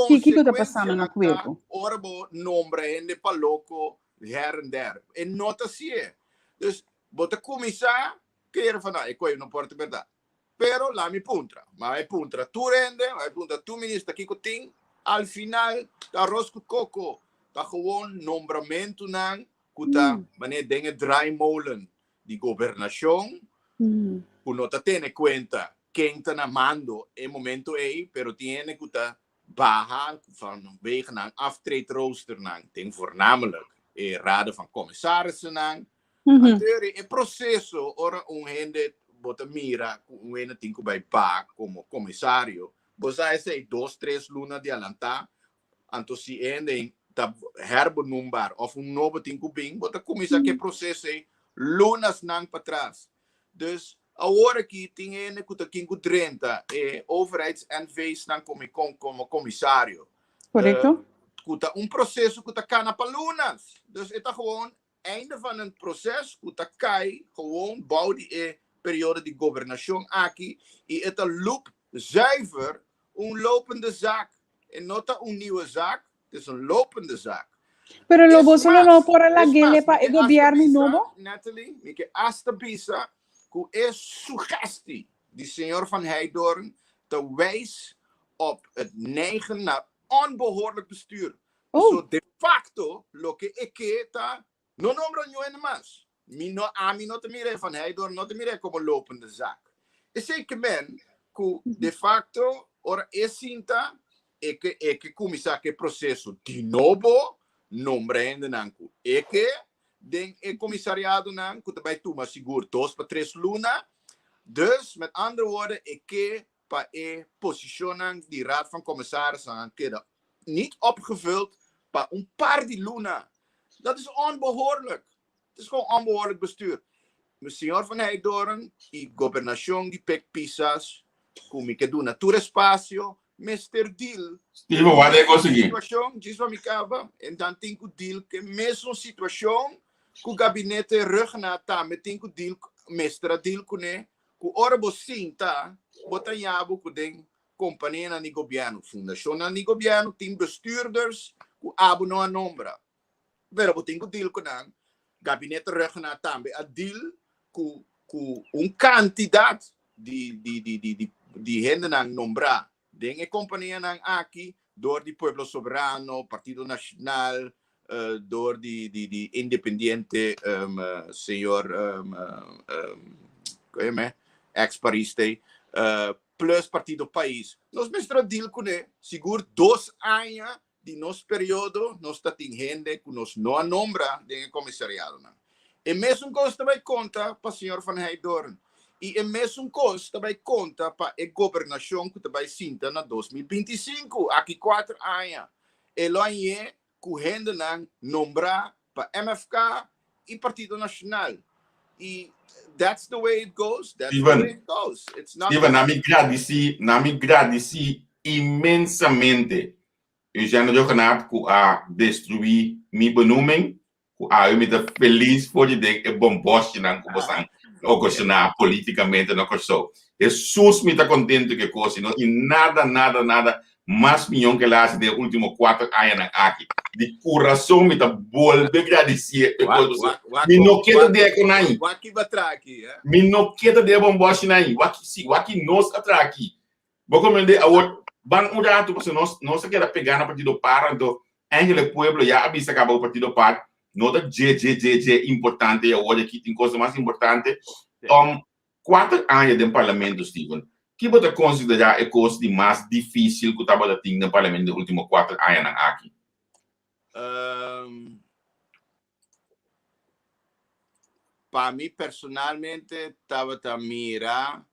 Ki kiko ta pasando na konsekuensianan ta kuerpo? ora bo nombra hende pa loko her en der. E no ta hasié. Dus bo ta kuminsá kere van, no, e koe no por ta bèrdat. Pero laat mi puntra. Ma e puntra tur hende, ma e puntra tur minister kiko tin. Al final ta arroz ku koko. Ta gewoon nombramentunan ku ta manera den e draaimolen di gobernashon ku no ta tene kuenta ken ta na mando e momento ei, pero tin hende ku ta baha vanwege nan aftreedroosternan, tin voornamelijk e raden van commissarissen Anto e proceso ora un hende bo ta mira ku un hende tin ku bai ba komo komisario, bo sa esei dos tres luna di alantá, anto si e hende ta herbenoembaar òf un nobo tin ku bin, bo ta kuminsá ku e proseso ei lunasnan patras. Dus awor aki tin hende ku ta kin ku drenta e overheids NV's nan komo komo komisario. Korekto. Ku ta un proseso ku ta kana pa lunas. Dus e ta gewoon Einde van een proces cu ta cay gewoon bou di e periodo di gobernacion aki y e ta loop zuiver un lopende zaak. E no ta un nieuwe zaak, het is een lopende zaak. Pero lo Es boso lo no mas, por a es laguele mas, pa mi e ke hasta gobierno bisa, nobo? Natalie, mi ke hasta bisa cu e sugesti di señor Van Heydoorn ta wijs op het neigen naar onbehoorlijk bestuur. Oh. So de facto loke e ke ta no nombra niun hende mas. Mi no, ami no ta mir'é, Van Heydoorn no ta mir'é como lopende zaak. Esei ke men ku de facto ora e sinta e ke e ke kuminsá ku e proseso di nobo, nombra hendenan ku e ke den e komisariadonan ku ta bai tuma sigur dos pa tres luna. Dus met andere woorden e ke pa e posishonnan di Raad van Commissarissen keda niet opgevuld pa un par di luna. Dat is onbehoorlijk. Het is gewoon onbehoorlijk bestuur. Señor Van Heydoorn y gobernacion di Pik Pisas, cu mi ke duna tur espacio, mester deal Steven, wat e conseguí? situacion, djis pa mi caba, en dan tin cu deal cu e mesun situacion cu gabinete Rhuggenaath tambe tin cu deal, mester a deal cune, cu ora bo sinta, bo ta yabo cu den Kompanianan di gobièrnu, fundashonnan di gobièrnu tin bestuurders ku abo no a nombra, pero bo tin ku deal ku nan. Gabinete Rhuggenaath tambe a deal ku ku un kantidat di di di di di di hendenan nombrá den e kompanianan aki dor di Pueblo Soberano, Partido Nacional, dor di di di independiente señor koe me ex Pariste plus Partido Pais. Nos mester a deal kuné sigur dos aña di nos periodo nos ta tin hende ku nos no a nombra den e komisariadonan. E mesun kos ta bai konta pa señor Van Heydoorn i e mesun kos ta bai konta pa e gobernashon ku ta bai sinta na 2025, aki kuater aña. E lo hañ'é ku hendenan nombrá pa MFK i Partido Nacional. I that's the way it goes, that's the Steven, way it goes. It's not Steven, na mi gradisí, na mi gradisí inmensamente Eugène Rhuggenaath ku a destruí mi benoeming ku awe mi ta felis for di den e bombòshinan ku bosan okashoná polítikamente na Kòrsou. Hesus mi ta kontentu ku e kos i no tin nada, nada, nada mas mion ku el a hasi den e último kuater añanan aki. Di kurason mi ta bolbe gradisié e kos pasobra mi no ke ta den e konai. Mi no ke ta den e bombòshinan ei. Wak si, wak nos a traha aki. Bo comprende? Awor, ban un ratu, pasobra nos, nos a keda pegá na Partido Par, anto eigenlijk pueblo ya a bisa kaba ku Partido Par no ta dje, dje, dje, dje importante i awor aki tin kosnan mas importante. Um, kuater aña den Parlamento, Steven, ki bo ta konsiderá e kos di mas difísil ku tabata tin den Parlamento den último kuater añanan aki? Um, pa mi personalmente tabata mira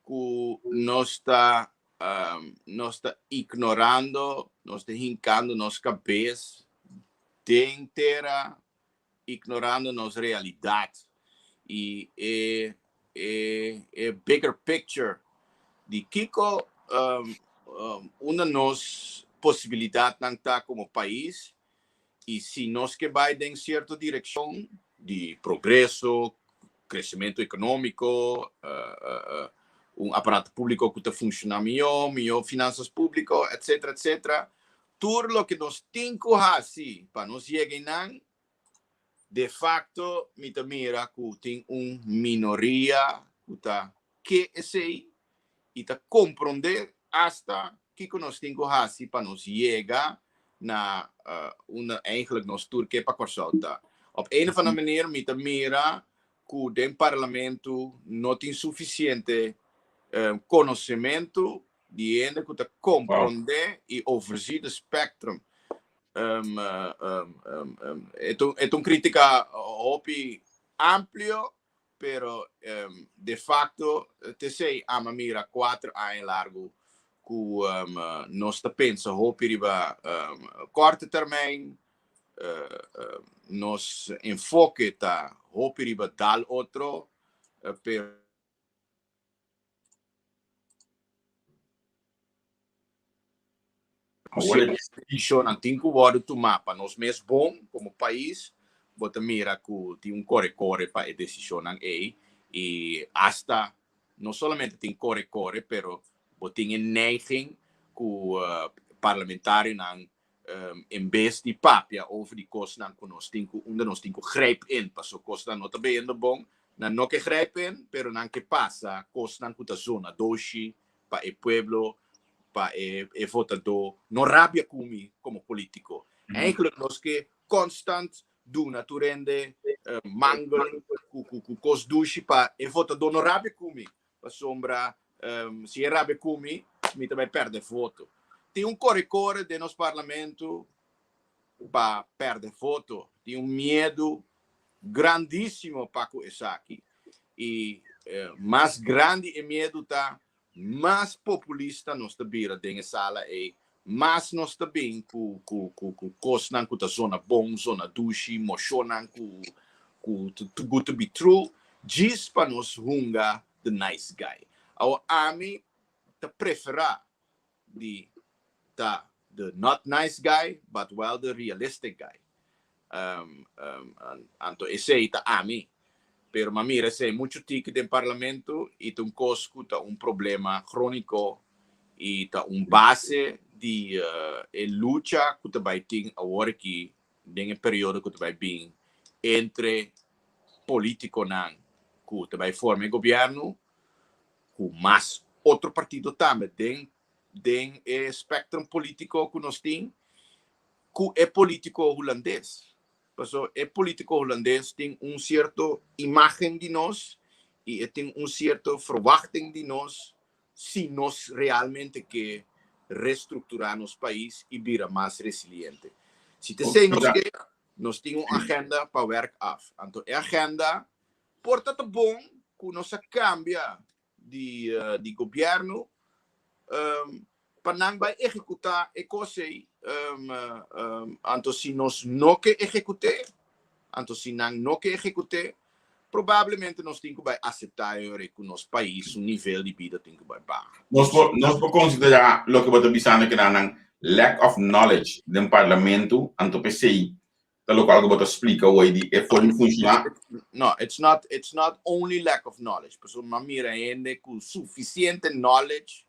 ku nos ta. Nos ta ignorando, nos ta hinkando nos kabes den tera, ignorando nos realidat i e e e bigger picture di kiko unda nos posibilidatnan ta komo pais i si nos ke bai den sierto direkshon di progreso, kresementu ekonómiko, un aparato públiko ku ta funshoná mihó, mihó finansas públiko, etcetera, etcetera. Tur loke nos tin ku hasi pa nos yega einan, de facto mi ta mira ku tin un minoria ku ta ke esei i ta komprondé asta kiko nos tin ku hasi pa nos yega na unda eigenlijk nos tur ke pa Kòrsou ta. Op een of andere manier mi ta mira ku den parlamento no tin sufisiente konosementu di hende ku ta komprondé i overzie de spectrum. E ta un kritika hopi amplio, pero de facto t'esei ama mira kuater aña largu ku nos ta pensa hopi riba korte termijn, nos enfoke ta hopi riba dal otro, pero. Desishonnan tin ku wòrdu tumá pa nos mes bon komo pais, bo ta mira ku tin un kore-kore pa e desishonnan ei i asta no solamente tin kore-kore pero bo tin e neiging ku parlamentarionan en bes di papia over di kosnan ku nos tin ku unda nos tin ku grijp in paso kosnan no ta bayendo bon, nan no ke grijp in pero nan ke pasa kosnan ku ta zona doshi pa e pueblo, pa e e votadó no rabia ku mi komo polítiko. Eigenlijk nos ke konstant duna tur hende mangel ku ku ku kos dushi pa e votadó no rabia ku mi, pasobra si e rabia ku mi, mi ta bai pèrdè voto. Tin un kore kore den nos parlamento pa pèrdè voto, tin un miedu grandísimo pa ku esaki i mas grandi e miedu ta, mas populista nos ta bira den e sala ei, mas nos ta bin ku ku ku ku kosnan ku ta zona bon, zona dushi, moshonnan ku ku too good to be true, djis pa nos hunga the nice guy. Awor ami ta preferá di ta the not nice guy but well the realistic guy. Anto esei ta ami. Pero m'a mira esei muchu tiki den parlamento i ta un kos ku ta un problema króniko i ta un base di e lucha ku ta bai tin awor aki den e periodo ku ta bai bin entre polítikonan ku ta bai forma e gobièrnu ku mas otro partido tambe den den e spectrum politico ku nos tin ku e politico hulandes. Paso e politico hulandes tin un cierto imagen di nos i e tin un cierto verwachting di nos si nos realmente ke restructura nos pais i bira mas resiliente. Si ta esei nos ke, nos tin un agenda pa werk af. Anto e agenda Por ta ta bon ku nos a kambia di di gobièrnu pa nan bai ehekutá e kos ei. Anto si nos no ke ehekut'é, anto si nan no ke ehekut'é, probablemente nos tin ku bai aseptá e ora ei ku nos pais su nivel di bida tin ku bai baha. Nos por nos por konsiderá loke bo ta bisando ke nan nan lack of knowledge den parlamento, anto p'esei Ta locual cu bo ta splica hoy di e forma di funciona. No, it's not, it's not only lack of knowledge. Pasobra mi a mira hende cu suficiente knowledge,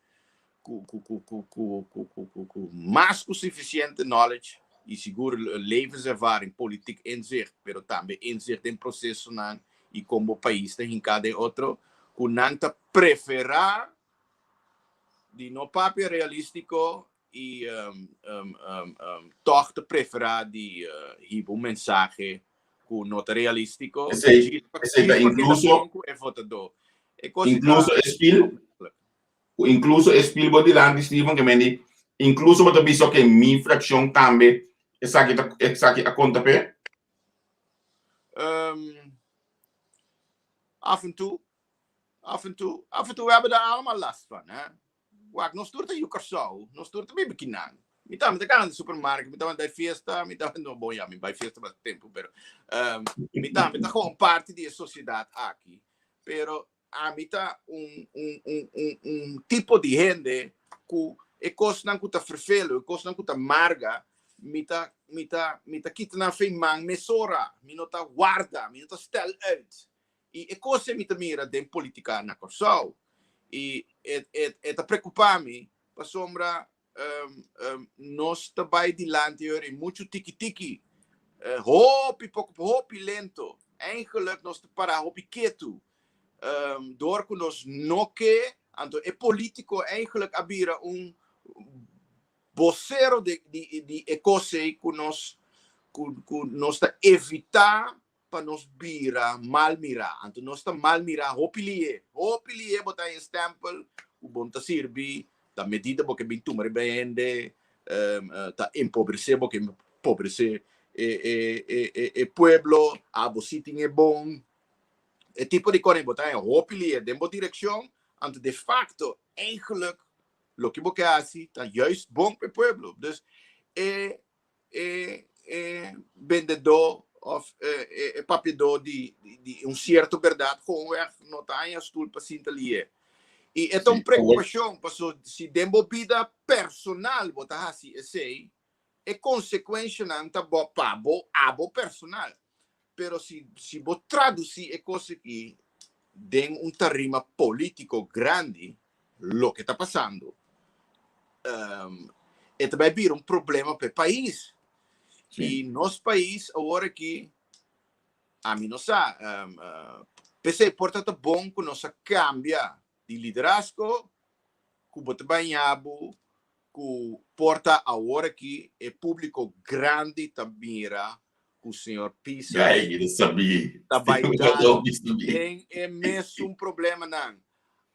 cu, cu, cu, cu, cu, cu, cu, cu, cu mas cu suficiente knowledge y sigur levenservaring, politiek inzicht, pero tambe inzicht den procesonan y con bo pais ta hinca den otro, cu nan ta prefera di no papia realistico i tòg ta preferá di hiba un mensahe ku no ta realístiko. Esei, esei ta inkluso, inkluso e spil, inkluso e spil bo dilanti Steven ke men di, inkluso bo ta bisa oke mi frakshon tambe esaki ta esaki a konta p'e? Af en toe, af en toe, af en toe we hebben daar allemaal last van, hè. Wak, nos tur ta yu Kòrsou, nos tur ta biba kinan. Mi tambe ta gana di supermarket, mi tambe ta bai fiesta, mi tambe, no, bon ya, mi bai fiesta mas tempu, pero mi tambe ta gewoon parti di e sosiedat aki. Pero ami ta un, un, un, un, un tipo di hende ku e kosnan ku ta fervelo, e kosnan ku ta marga, mi ta, mi ta, mi ta kita nan fei man mesora, mi no ta warda, mi no ta stel uit. I e kos ei mi ta mira den politika na Kòrsou. I e, e, e ta preokupá mi pasobra nos ta bai dilanti ora i muchu tiki tiki, hopi poko hopi lento. Eigenlijk nos ta para hopi ketu. Dor ku nos no ke, anto e politiko eigenlijk a bira un bosero di di di e kos ei ku nos ku ku nos ta evitá pa nos bira mal mirá. Anto nos ta mal mirá hopi lié. Hopi lié bo ta haña stèmpel ku bo no ta sirbi, ta medida bo ke bin tuma riba hende, ta empobresé bo ke empobresé e pueblo, abo si tin e bon. E tipo di kos bo ta haña hopi lié den bo direkshon, anto de fakto eigenlijk loke bo ke hasi ta juist bon pa e pueblo. Dus e e e bendedó of e e papiadó di di un sierto bèrdat gewoonweg no ta haña stul pa sinta lié. I e ta un preokupashon paso si den bo bida personal bo ta hasi esei, e konsekuenshanan ta bo pa bo abo personal. Pero si si bo tradusí e kos aki den un tarima polítiko grandi, loke ta pasando, e ta bai bira un problema pa e pais. I nos pais awor aki, ami no sa, p'esei por ta ta bon ku nos a kambia di liderazgo, ku bo ta baña bo ku por ta awor aki e públiko grandi ta mira ku señor Pisas ta bai dal den e mesun problemanan.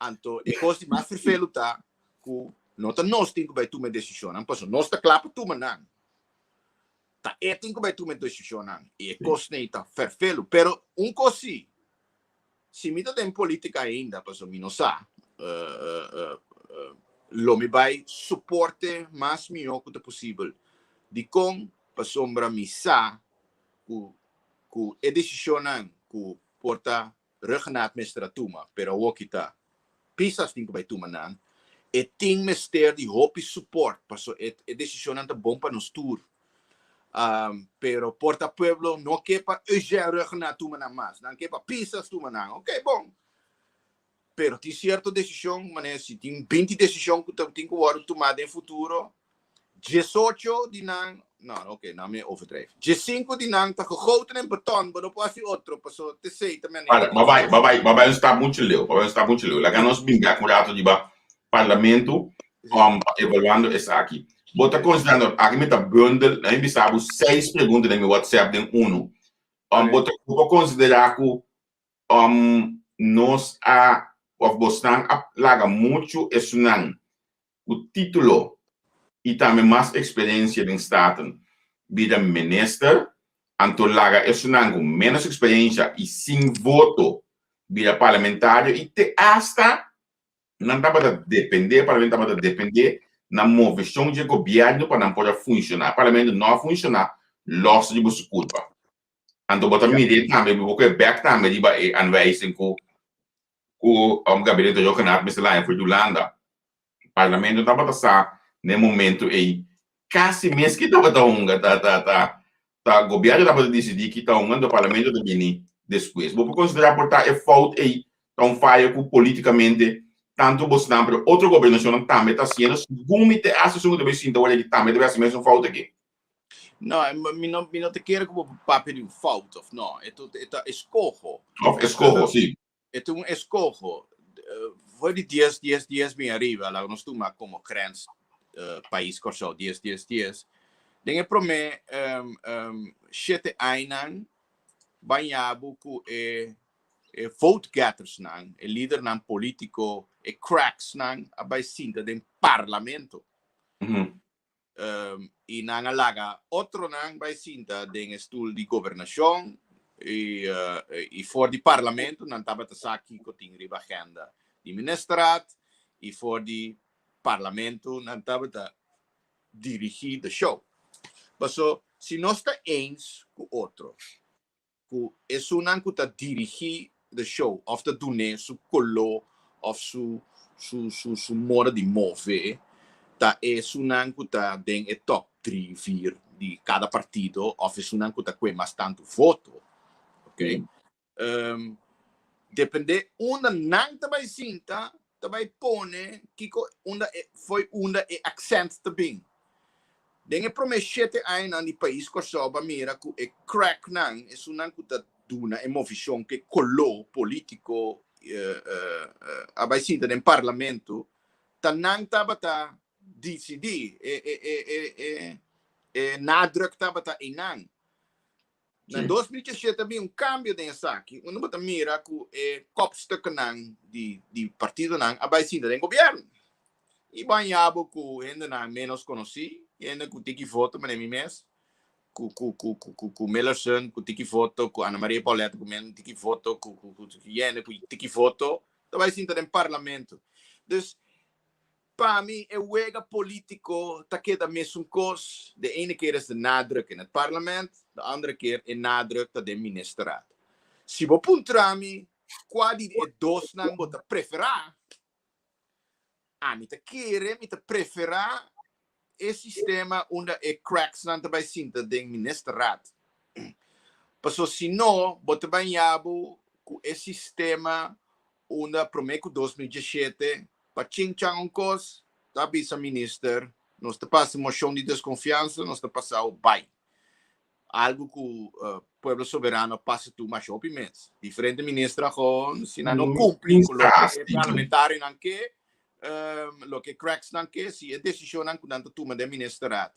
Anto e kos di mas ferfelu ta ku no ta nos tin ku bai tuma e desishonnan, pasobra nos ta kla pa tuma nan. Ta e tin ku bai tuma e desishonnan i e kos nei ta ferfelu. Pero un kos si, si mi ta den politika ainda, pasobra mi no sa, lo mi bai soporte mas mihó ku ta posibel. Dikon? Pasobra mi sa ku ku e desishonnan ku por ta Rhuggenaath mester a tuma, pero awoki ta Pisas tin ku bai tuma nan, e tin mester di hopi support paso e e desishonnan ta bon pa nos tur. Pero por ta pueblo no ke pa Eugène Rhuggenaath tuma nan mas, nan ke pa Pisas tuma nan. Oké, bon. Pero tin sierto desishon, manera si tin 20 desishon ku ta tin ku wòrdu tumá den futuro, 18 di nan, no, oké, no mi overdrijf. 15 di nan ta gegoten in beton, bo no por hasi otro, paso tesei ta manera. Para, ba bai, ba bai, ba bai un stap mucho leu, ba bai un stap mucho leu. Laga nos bin bek un rato riba parlamento, evaluando esaki. Bo ta considerando, aki mi ta bundel, mi bisa bo seis pregunta den mi WhatsApp den uno. Bo ta, bo por considera cu nos a, of bosnan a laga mucho esunnan ku título i tambe mas eksperensia den Staten bira minister, anto laga esunnan ku ménos eksperensia i sin voto bira parlamentario i te asta nan tabata dependé, parlamento tabata dependé na moveshon dje gobièrnu pa nan por a funshoná. E parlamento no a funshoná lòs riba su kulpa. Anto bo ta mir'é tambe, bo por kohe bèk tambe riba e aanwijzing ku ku gabinete Rhuggenaath mester laña for di Hulanda. Parlamento tabata sa na e momento ei kasi mes ki tabata hunga ta ta ta ta gobierno tabata disidí ki ta hunga anto parlamento ta bini despues. Bo por konsiderá por ta e fout ei ta un fayo ku politikamente tantu bosnan pero otro gobernashonnan tambe ta hasiendo segun mi te hasta esun ku ta bai sinta wor aki tambe ta bai hasi mesun fout aki. No, mi no, mi no ta kere ku bo papia di un fout of no. E ta eskoho. Of eskoho, si. E ta un eskoho. For di dies, dies, dies bin ariba, laga nos tuma komo grens pais Kòrsou, dies, dies, dies. Den e promé shete añanan baña bo ku e e vote gettersnan, e lidernan polítiko, e cracksnan a bai sinta den parlamento. I nan a laga otronan bai sinta den e stul di gobernashon i for di parlamento nan tabata sa kiko tin riba agenda di ministerraad i for di parlamento nan tabata dirigí the show. Paso si nos ta eens ku otro ku esunnan ku ta dirigí the show òf ta dun'é su koló òf su su su su moda di move ta esunnan ku ta den e top dri, vier di kada partido òf esunnan ku ta kue mas tantu voto, ok. Depende unda nan ta bai sinta ta bai pone kiko unda e foi unda e accent ta bin. Den e prome shete añanan di pais Kòrsou bo a mira ku e cracknan, esunnan ku ta duna e movishon ku e koló politiko a bai sinta den parlamento, ta nan tabata disidí, e e e e e nadruk tabata einan. Na 2017 a bin un kambio den esaki, unda bo ta mira ku e kopstukkenan di di partidonan a bai sinta den gobièrnu. I bo haña bo ku hendenan ménos konosí, hende ku tiki voto manera mi mes, ku ku ku ku ku Millerson ku tiki voto, ku Ana Maria Pauletta ku men tiki voto, ku ku ku hende ku tiki voto ta bai sinta den parlamento. Dus Pa mi e wega politico ta keda mesun cos, de ene keer is de nadruk in het parlement, de andere keer e nadruk ta den ministerraad. Si bo puntra mi cua di e dosnan bo ta prefera, ami ta kere mi ta prefera e sistema unda e cracksnan ta bay sinta den ministerraad. Paso si no bo ta baña bo cu e sistema unda prome cu 2017 Pa chincha un kos, ta bisa minister, nos ta pasa moshon di deskonfiansa, nos ta pasao bai. Algu ku Pueblo Soberano a pasa tur masha hopi mes. Diferente minister a gewoon, si nan no kumpli ku loke e parlamentarionan ke, loke e cracksnan ke, si e desishonnan ku nan ta tuma den ministerraad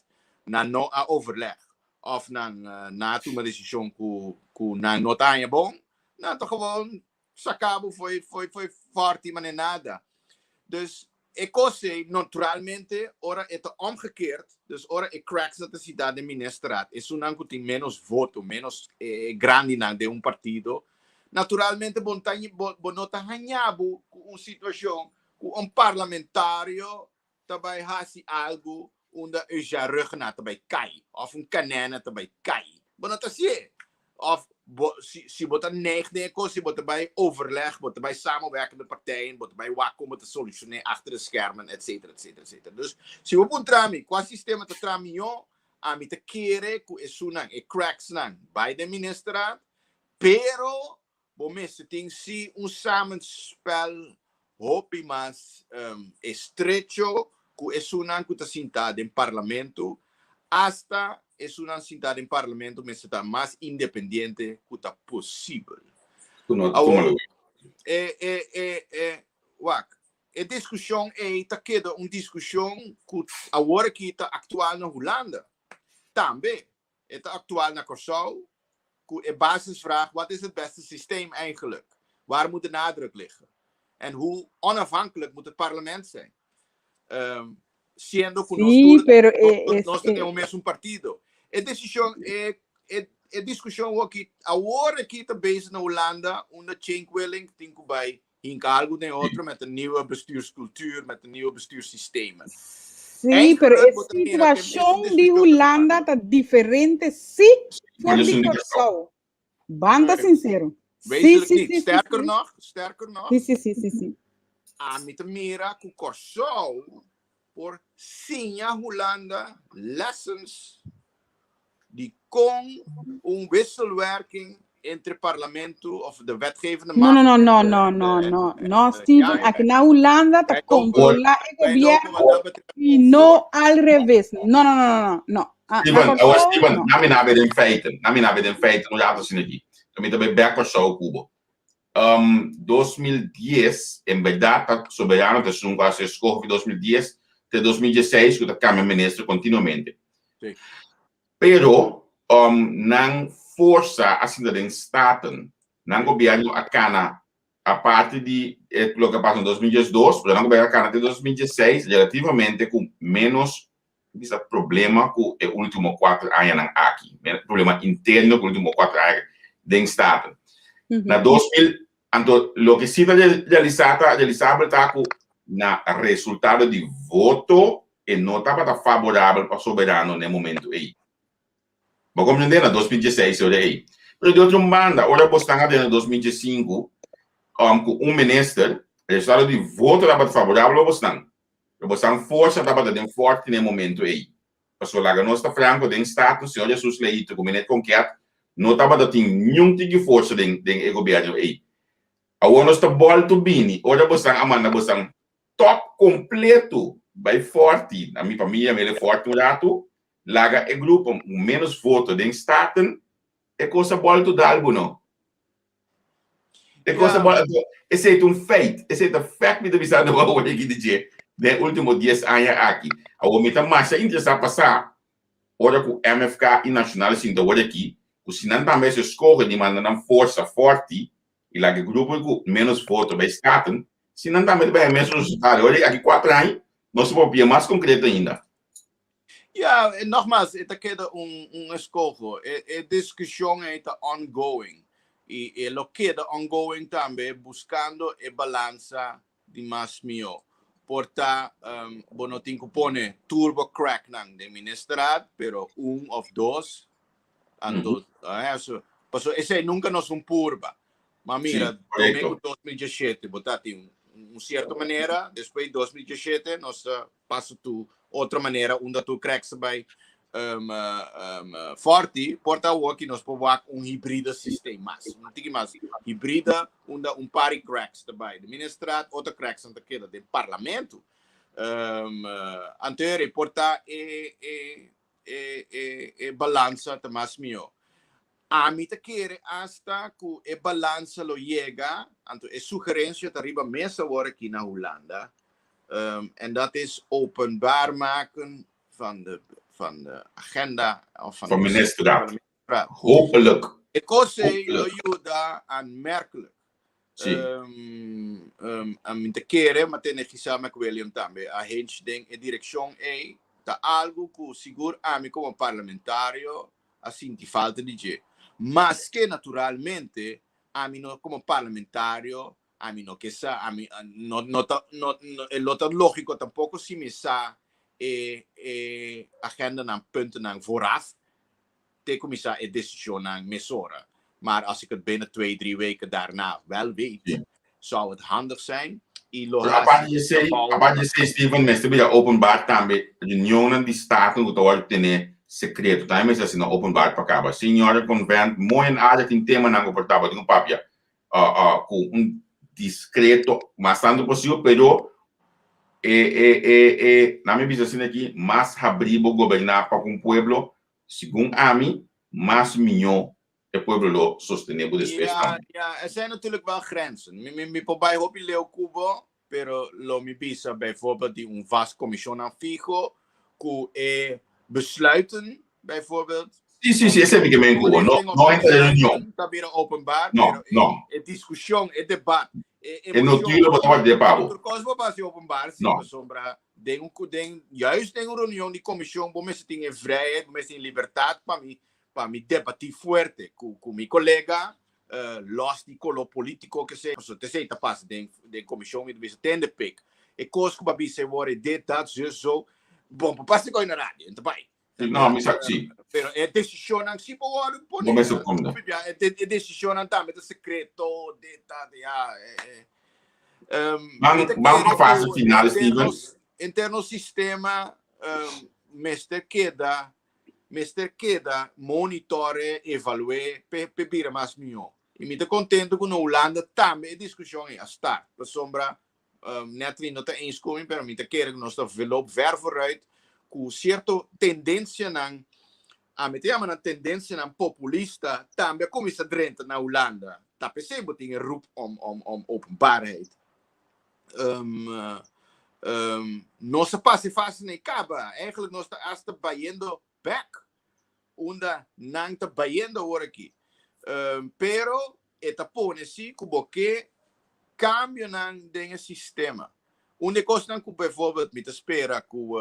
nan no a overleg òf nan a tuma desishon ku nan no ta haña bon, nan ta gewoon Saca bo foi foi foi forti mane nada. Dus e cos ey naturalmente ora e ta omgekeerd, dus ora e cracks nan ta sinta den ministerraad, esunnan cu tin menos voto, menos e grandinan den un partido, naturalmente bo ta bo no ta haña bo cu un situacion cu un parlamentario ta bai haci algo unda Eugène Rhuggenaath ta bai cay of un Kanana ta bai cay. Bo no ta hacié. Of bo, si, si bo ta neig den e cos, si bo ta bai overleg, bo ta bai samenwerkende partijen, bo ta bai wak con bo ta solucioné achter de schermen, etcetera, etcetera, etcetera. Dus, si bo puntra mi cua sistema ta traha mihó, ami ta kere cu esunnan, e cracksnan, bai den ministerraad, pero Bo mester tin sí un samenspel hopi mas estrecho ku esunnan ku ta sintá den parlamento, asta esunnan sintá den parlamento mester ta mas independiente ku ta posibel. Awor, e, e, e, e, wak, e diskushon ei ta keda un diskushon ku awor aki ta aktual na Hulanda tambe. E ta aktual na Kòrsou ku e basisvraag, wat is het beste systeem eigenlijk? Waar moet de nadruk liggen? En hoe onafhankelijk moet het parlement zijn? Siendo ku nos Sí, tur pero e, es, nos ta e, den un mesun partido. E desishon, e, e, e diskushon aki awor aki ta bezig na Hulanda, unda Tjeenk Willink tin ku bai Hinka algu den otro met een nieuwe bestuurscultuur, met een nieuwe bestuurssystemen. Sí, pero Eigenlijk e bo ta mira ke mesun situashon di discusion ta Hulanda tumando. ta diferente sí for Por di esun di Kòrsou. Ban ta sinsero. Sí, Wezenlijk sí, niet. sí, sí, Sterker sí. nog, sterker nog, Sí, sí, sí, sí, sí. ami ta mira ku Kòrsou por siña Hulanda lessons di kon un wisselwerking entre parlamento of de wetgevende No, no, macht no, en no, de, no, no, de, no, no, eh, Steven, ja, aki na Hulanda ta wij lopen, controla e wij lopen gobierno wat dat betreft y gewoon no voor. al revés. No, no, no, no, no, no. Ah, na Steven, awor Kòrsou, Steven, no. na mi na den feiten, na mi na den feiten, no laat asina aki. Mi ta bai bek Kòrsou ku bo. 2010, en berdad ta Soberano ta esun ku a hasi eskoho fi 2010 te 2016 ku ta kambia minister kontinuamente. Sí. Pero nan forsa a sinta den Staten, nan gobierno a kana aparte di e loke a pasa na 2012, pero nan gobierno a kana te 2016 relativamente ku menos bisa problema ku e ultimo kuater añanan aki, problema interno ku ultimo kuater aña den Staten. Na 2000, anto loke si ta realisá ta realisabel ta ku Na resultado di voto e no tabata faborabel pa Soberano na e momento ei. Bo comprende? Na 2016 ora ei. Pero di otro banda, ora bo stan aden na 2015 ku un minister, resultado di voto tabata faborabel pa bo stan. Pero bo stan forsa tabata den forte na e momento ei. Pasobra laga nos ta franco, den Staten, señor Jesus Leito ku meneer Konket no tabata tin niun tiki forsa den den e gobierno ei. Awor nos ta bolto bini ora bosan a manda bosan top completo bai forti, na mi famia mi ele forti un rato, laga e grupo cu menos voto den Staten, e cos a bolto dal bo no. E cos a bolto, esey ta un feit, esey ta fact mi ta bisando awor aki di dje den e ultimo dies aña aki. Awor mi ta masha interesa pa sa ora cu MFK y Nacional sinta awor aki, cu si nan tambe a scoge di manda nan forsa forti i laga e grupo ku ménos voto bai Staten, si nan tambe ta bai e mesun resultado. Ora aki kuater aña nos por papia mas konkreto ainda. Ja, en nogmaals, e ta keda un, un eskoho. E, e diskushon ei ta ongoing. I e lo keda ongoing tambe, buskando e balansa di mas mihó. Por ta um, bo no tin ku pone tur bo cracknan den ministerraad, pero un of dos. Anto, mm -hmm. eso, paso esei nunca nos un purba. Ma mira, sí, promé ku 2017 bo ta tin un, un cierto manera, después 2017 nos pasa tu otra manera unda tur cracks bai um, um, forti, por ta awor ki nos por wak un hibride systeem mas. Un tiki mas hibride unda un par di cracks ta bai de ministerraad, otro cracks ta keda den parlamento. Um, uh, anterior por ta e, e, e, e, e balansa ta mas mihó. Ami ta kere hasta ku e balansa lo yega, anto e sugerencia ta riba mesa awor aki na Hulanda, um, en dat is openbaar maken van de, van de agenda of van, van de ministerraad. Hopelijk. E kos ei lo yuda aanmerkelijk. Sí. Um, um, ami ta kere, ma tene kisa mek William tambe, a hinch den e direccion ei, ta algo ku sigur ami como parlamentario a sinti falta di dje. Maske naturalmente ami no como parlamentario, ami no ke sa, ami no, no ta, no, no, e lo ta lógico tampoco si mi sa e, e agendanan, puntennan vooraf, te ku mi sa e decisionnan mesora. Maar als ik het binnen twee, drie weken daarna wel weet, Sí. zou het handig zijn. I lo Pero aparte di esei, aparte di esei, Steven, mester bira openbaar tambe reunionnan di Staten ku ta wòrdu tene sekreto. Tambe mester hasi nan openbaar pa kaba. Señora Convent, mooi en aardig tin temanan ku por tabatin ku papia ku un diskreto mas tantu posibel, pero e e e e nan mi bisa asina aki, mas habrí bo goberná pa ku un pueblo, segun ami, mas mihó e pueblo lo sostené bo despues Ja, tambe. ja, er zijn natuurlijk wel grenzen. Mi, mi, mi por bai hopi leu ku bo, pero lo mi bisa bijvoorbeeld di un vast commissionnan fiho ku e besluiten bijvoorbeeld. Sí, sí, sí, esei mi ke men ku bo. No, no entra den reunion. Ta bira openbaar, No, pero e, no. e discusion, e debat, e E emocion. notulo bo ta ward'é pa bo. Tur kos bo por hasi openbaar, sí, No. pasobra den un, den, juist den un reunion di commission bo mester tin e vrijheid, bo mester tin libertad pa mi pa mi debatí fuerte ku ku mi kolega, los di koló polítiko ke sea, pasobra esei ta pasa den den komishon, mi ta bisa tende pik e kos ku bo a bisa e wòrdu e dit dat zus zo, bon por pasa koi na radio, en ta bai. No, mi sa si. Pero e desishonnan si por wòrdu pone. Bo mester pone. E e desishonnan tambe ta sekreto, dit dat, ya. Ban ban pa fase final, Steven. Henter nos sistema mester keda mester keda monitore, evalu'é p'e p'e bira mas mihó. I mi ta kontento ku na Hulanda tambe e diskushon ei a start, pasobra Natalie no ta eens ku mi, pero mi ta kere ku nos ta loop ver vooruit ku sierto tendensianan, ami ta yama nan tendensianan populista, tambe a kuminsá drenta na Hulanda. Ta p'esei bo tin e roep om om om openbaarheid. Nos a pasa e fase na e kaba. Eigenlijk nos ta hasta bayendo bek unda nan ta bayendo awor aki. Pero e ta pone si ku bo ke kambionan den e sistema. Un di e kosnan ku bijvoorbeeld mi ta spera ku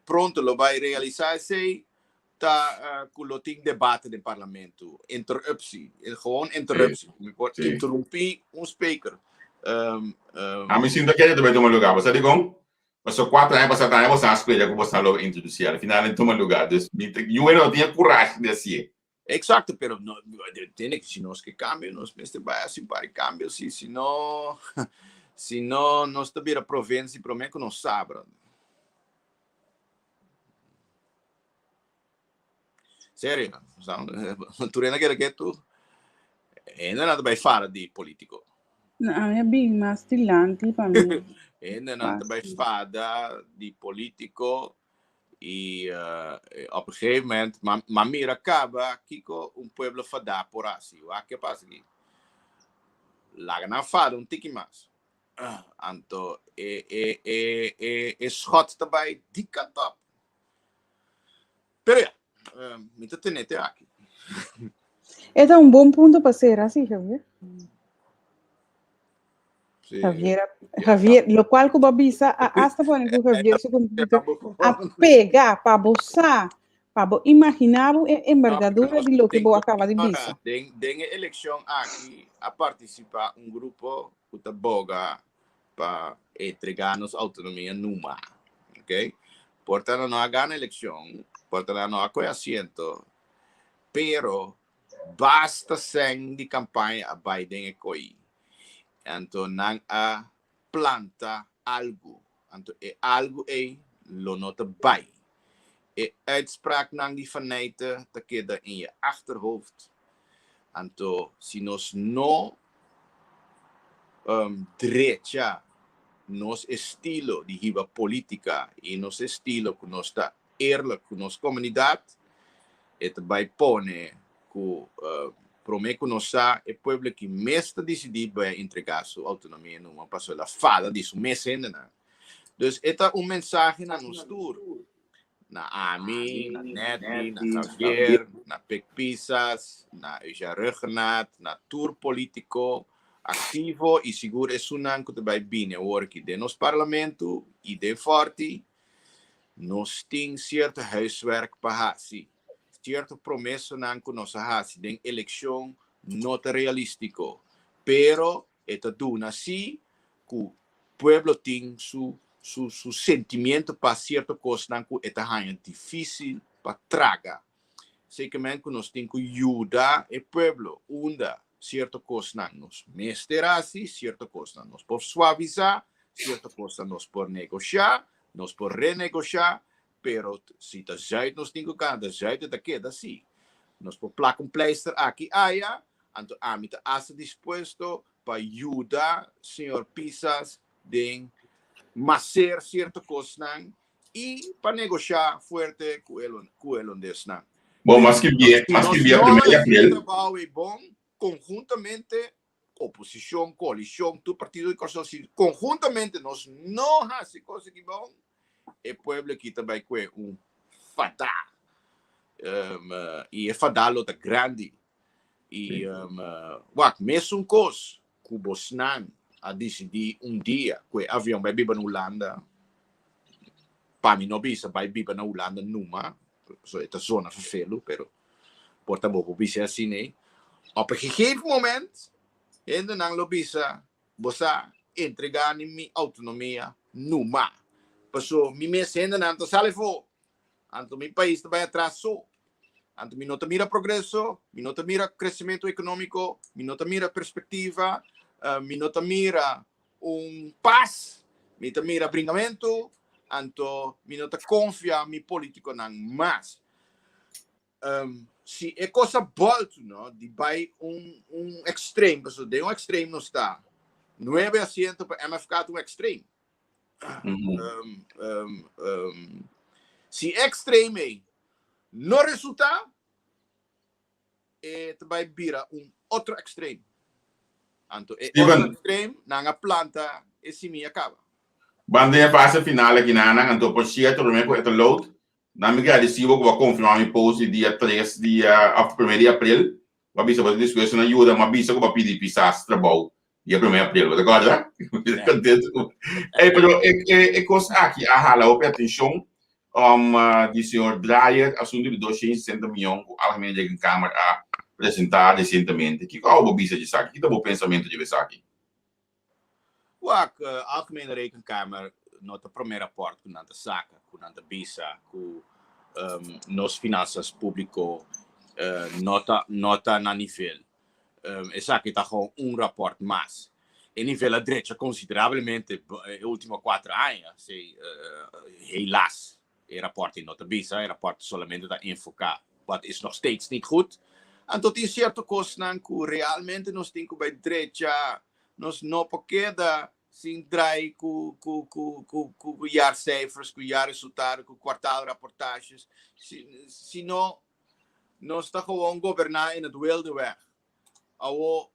pronto lo bai realisá esei ta ku lo tin debate den parlamento, interuptie, gewoon interuptie. Mi por interrumpí un speaker. Um, um, Ami sinto kere ta bai tuma lugar. Bo sa dikon? Paso 4 aña pasá tambe boso a spera ku boso lo introdusí. Al final en tuma lugar. Dus mi ta, yu no tinha kurashi di hasié. Exacto, pero no, tiene que, si nos ke cambio, nos mester bai hasi un par di cambio, si, si no, si no, nos ta bira provincia promé ku nos sa, brother. Serio, tur hende a keda ketu, hendenan ta bai fara di politico. No, ami a bin mas dilanti pa mi. Hendenan ta bai fada di politico y op een gegeven moment ma mira caba kico un pueblo fada por haci. Wak ke pasa aki. Laga nan fada un tiki mas. Anto e e e e e schot ta bai di kant op. Pero ya, mi ta tene te aki. E ta un bon punto pa sera, si, Javier. Sí. Javier, Javier, lo cual ku bo bisa, a hasta pone ku Javier su computer a pega pa bo sa, pa bo imaginá bo e envergadura di loke bo acaba di bisa. Den, den e eleccion aki a participa un grupo ku ta boga pa entrega nos autonomia numa. Ok? Por ta nan no a gana eleccion, por ta nan no a coge asiento, pero basta sen di campaña a bay den e coy. Anto nan a planta algo. Anto e algo ey lo no ta bay. E uitspraaknan di Faneyte ta keda in je achterhoofd. Anto si nos no um, drecha nos estilo di hiba politica y nos estilo cu nos ta eerlijk cu nos comunidad, e ta bay pone cu uh, prome cu nos sa e pueblo ki mes ta dicidi bay entrega su autonomia numa paso el a fala di su mes hendenan. Dus e ta un mensahe na nos tur, na ami, na Netty, na Javier, na Pik Pisas, na Eugène Rhuggenaath, na tur politico activo y sigur esunnan cu ta bay bini awor aki den nos parlamento y den Forti, nos tin cierto huiswerk pa haci. Cierto promesanan cu nos a haci den eleccion no ta realistico, pero e ta duna si cu pueblo tin su su su sentimiento pa cierto cosnan cu e ta haña dificil pa traga. Zekermente cu nos tin cu yuda e pueblo unda cierto cosnan nos mester haci, cierto cosnan nos por suaviza, cierto cosnan nos por negocia, nos por renegocia, pero si ta Zuid nos tin cu cana, ta Zuid e ta keda si. Nos por plak un pleister aki aya, anto ami ta hasta dispuesto pa yuda señor Pisas den maser cierto cosnan y pa negocia fuerte cu e cu e londesnan. Bon, mas ki bie, mas ki bia primer di april. Trabao e bon conjuntamente oposicion, coalicion, tur partido di Corsou si conjuntamente nos no haci cos aki bon, e pueblo aki ta bay cue un fada. Um, y e fada lo ta grandi. Y um, wak, mesun cos cu bosnan a dicidi un dia cu e avion bay biba na Hulanda, pa mi no bisa bay biba na Hulanda numa, so e ta zona vervelu, pero por ta bo por bisa asina ei. Op een gegeven moment, hendenan lo bisa, bo sa entrega ni mi autonomia numa. Paso mi mes hendenan ta sali afó. Anto mi pais ta bai atras so. Anto mi no ta mira progreso, mi no ta mira crecimiento economico, mi no ta mira perspectiva, uh, mi no ta mira un paz, mi ta mira bringamento, anto mi no ta confia mi politiconan mas. Um, si e cosa bolto, no, di bai un, un extreme, paso den un extreme no sta. Nueve asiento pa MFK un extreme. Um, um, um, si extreme ei no resulta, e ta bai bira un otro extreme. Anto e Steven. otro extreme, nan a planta e simia caba. Ban den e fase final aki nan, anto por cierto, prome cu e ta load, nan mi gradeci bo cu bo a confirma mi post di dia 3 di, of prome di april, Bo a bisa bo ta dispuesto na yuda, ma bisa ku bo a pidi pisas trabou dia promé april, bo ta kòrda? Mi ta kontentu ku Ey, pero e e e kos aki a hala hopi atenshon um di señor Drayer, asuntu di 260 mion ku Algemene Rekenkamer a presentá resientemente. Kiko awo bo bisa di esaki? Ki ta bo pensamentu riba esaki? Wak, Algemene Rekenkamer no ta promé rapòrt ku nan ta saka ku nan ta bisa ku nos finansas públiko no ta no ta na nivel. Esaki ta gewoon un rapòrt mas. E nivel a drecha konsiderablemente e último kuater aña, si helaas e rapòrt ei no ta bisa, e rapòrt solamente ta enfoká wat is nog steeds niet goed. Anto tin sierto kosnan ku realmente nos tin ku bai drecha. Nos no por keda sin drai ku ku ku ku ku jaarcijfers, ku jaarresultaten, ku kwartaalrapportages. Si sino nos ta gewoon goberná in het wilde weg. Awo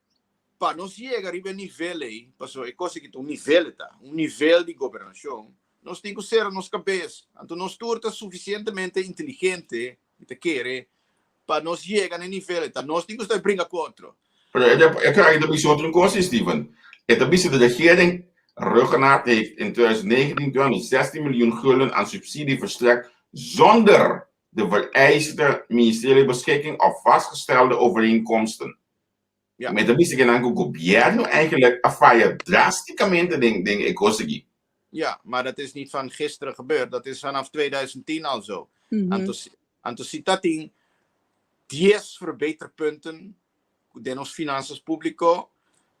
pa nos yega riba e nivel ei, pasobra e kos aki ta un nivel e ta, un nivel di gobernashon, nos tin ku sera nos kabes. Anto nos tur ta sufisientemente inteligente, mi ta kere, pa nos yega na e nivel ei. Ta nos tin ku sta bringa ku otro. Pero e ta e ta bisa otro kos, Steven. E ta bisa de regering Rhuggenaath heeft in 2019 216 miljoen gulden aan subsidie verstrekt zonder de vereiste ministeriële beschikking of vastgestelde overeenkomsten. Ja. Mi ta bisa ke nan ku gobierno eigenlijk a faya drasticamente den den e kos aki. Ja, maar dat is niet van gisteren gebeurd. Dat is vanaf 2010 al zo. Anto, anto si ta tin 10 verbeterpunten den nos finanzas público,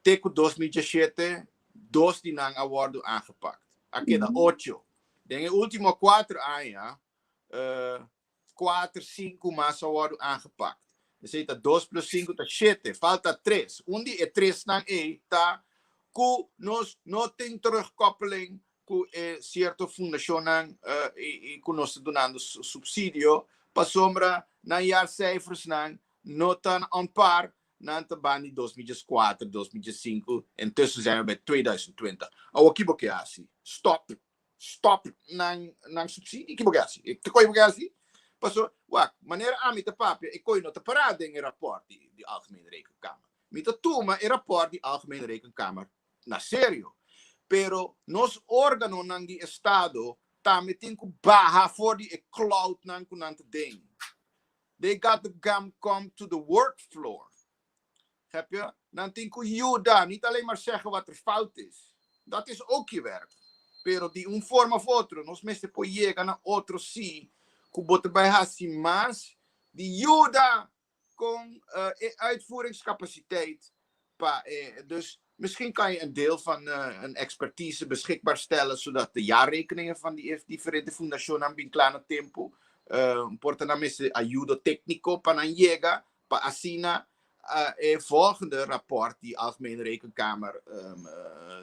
te ku 2017, dos di nan a wordu aangepakt. A keda ocho. Den e último 4 aña, 4, 5 mas a wòrdu aangepakt. Esei ta 2 plus 5 ta 7, falta 3. Un di e tresnan ei ta ku nos no tin terugkoppeling ku e sierto fundashonnan i ku nos ta dunando supsidio pasobra nan jaarcijfersnan no ta on par, nan ta ban di 2004, 2005, intussen zijn we bij 2020. Awor ki bo ke hasi? Stop stop nan nan subsidie ki bo ke hasi e te koi bo ke hasi paso wak manera ami ta papia e koi no ta para den e rapport di di Algemene Rekenkamer mi ta tuma e rapport di Algemene Rekenkamer na serio pero nos organonan di estado tambe tin ku baha for di e cloud nan ku nan ta den they got to come come to the work floor Heb je? Nan tin ku yuda, niet alleen maar zeggen wat er fout is. Dat is ook je werk. Pero di un forma of otro, nos mester por yega na otro si ku bo ta bai hasi mas di yuda kon e uitvoeringscapaciteit pa e. Dus misschien kan je een deel van een expertise beschikbaar stellen zodat de jaarrekeningen van die diferente fundacionnan bin kla na tempo. Por ta nan mester ayudo técnico pa nan yega Pa asina e volgende rapport di Algemene Rekenkamer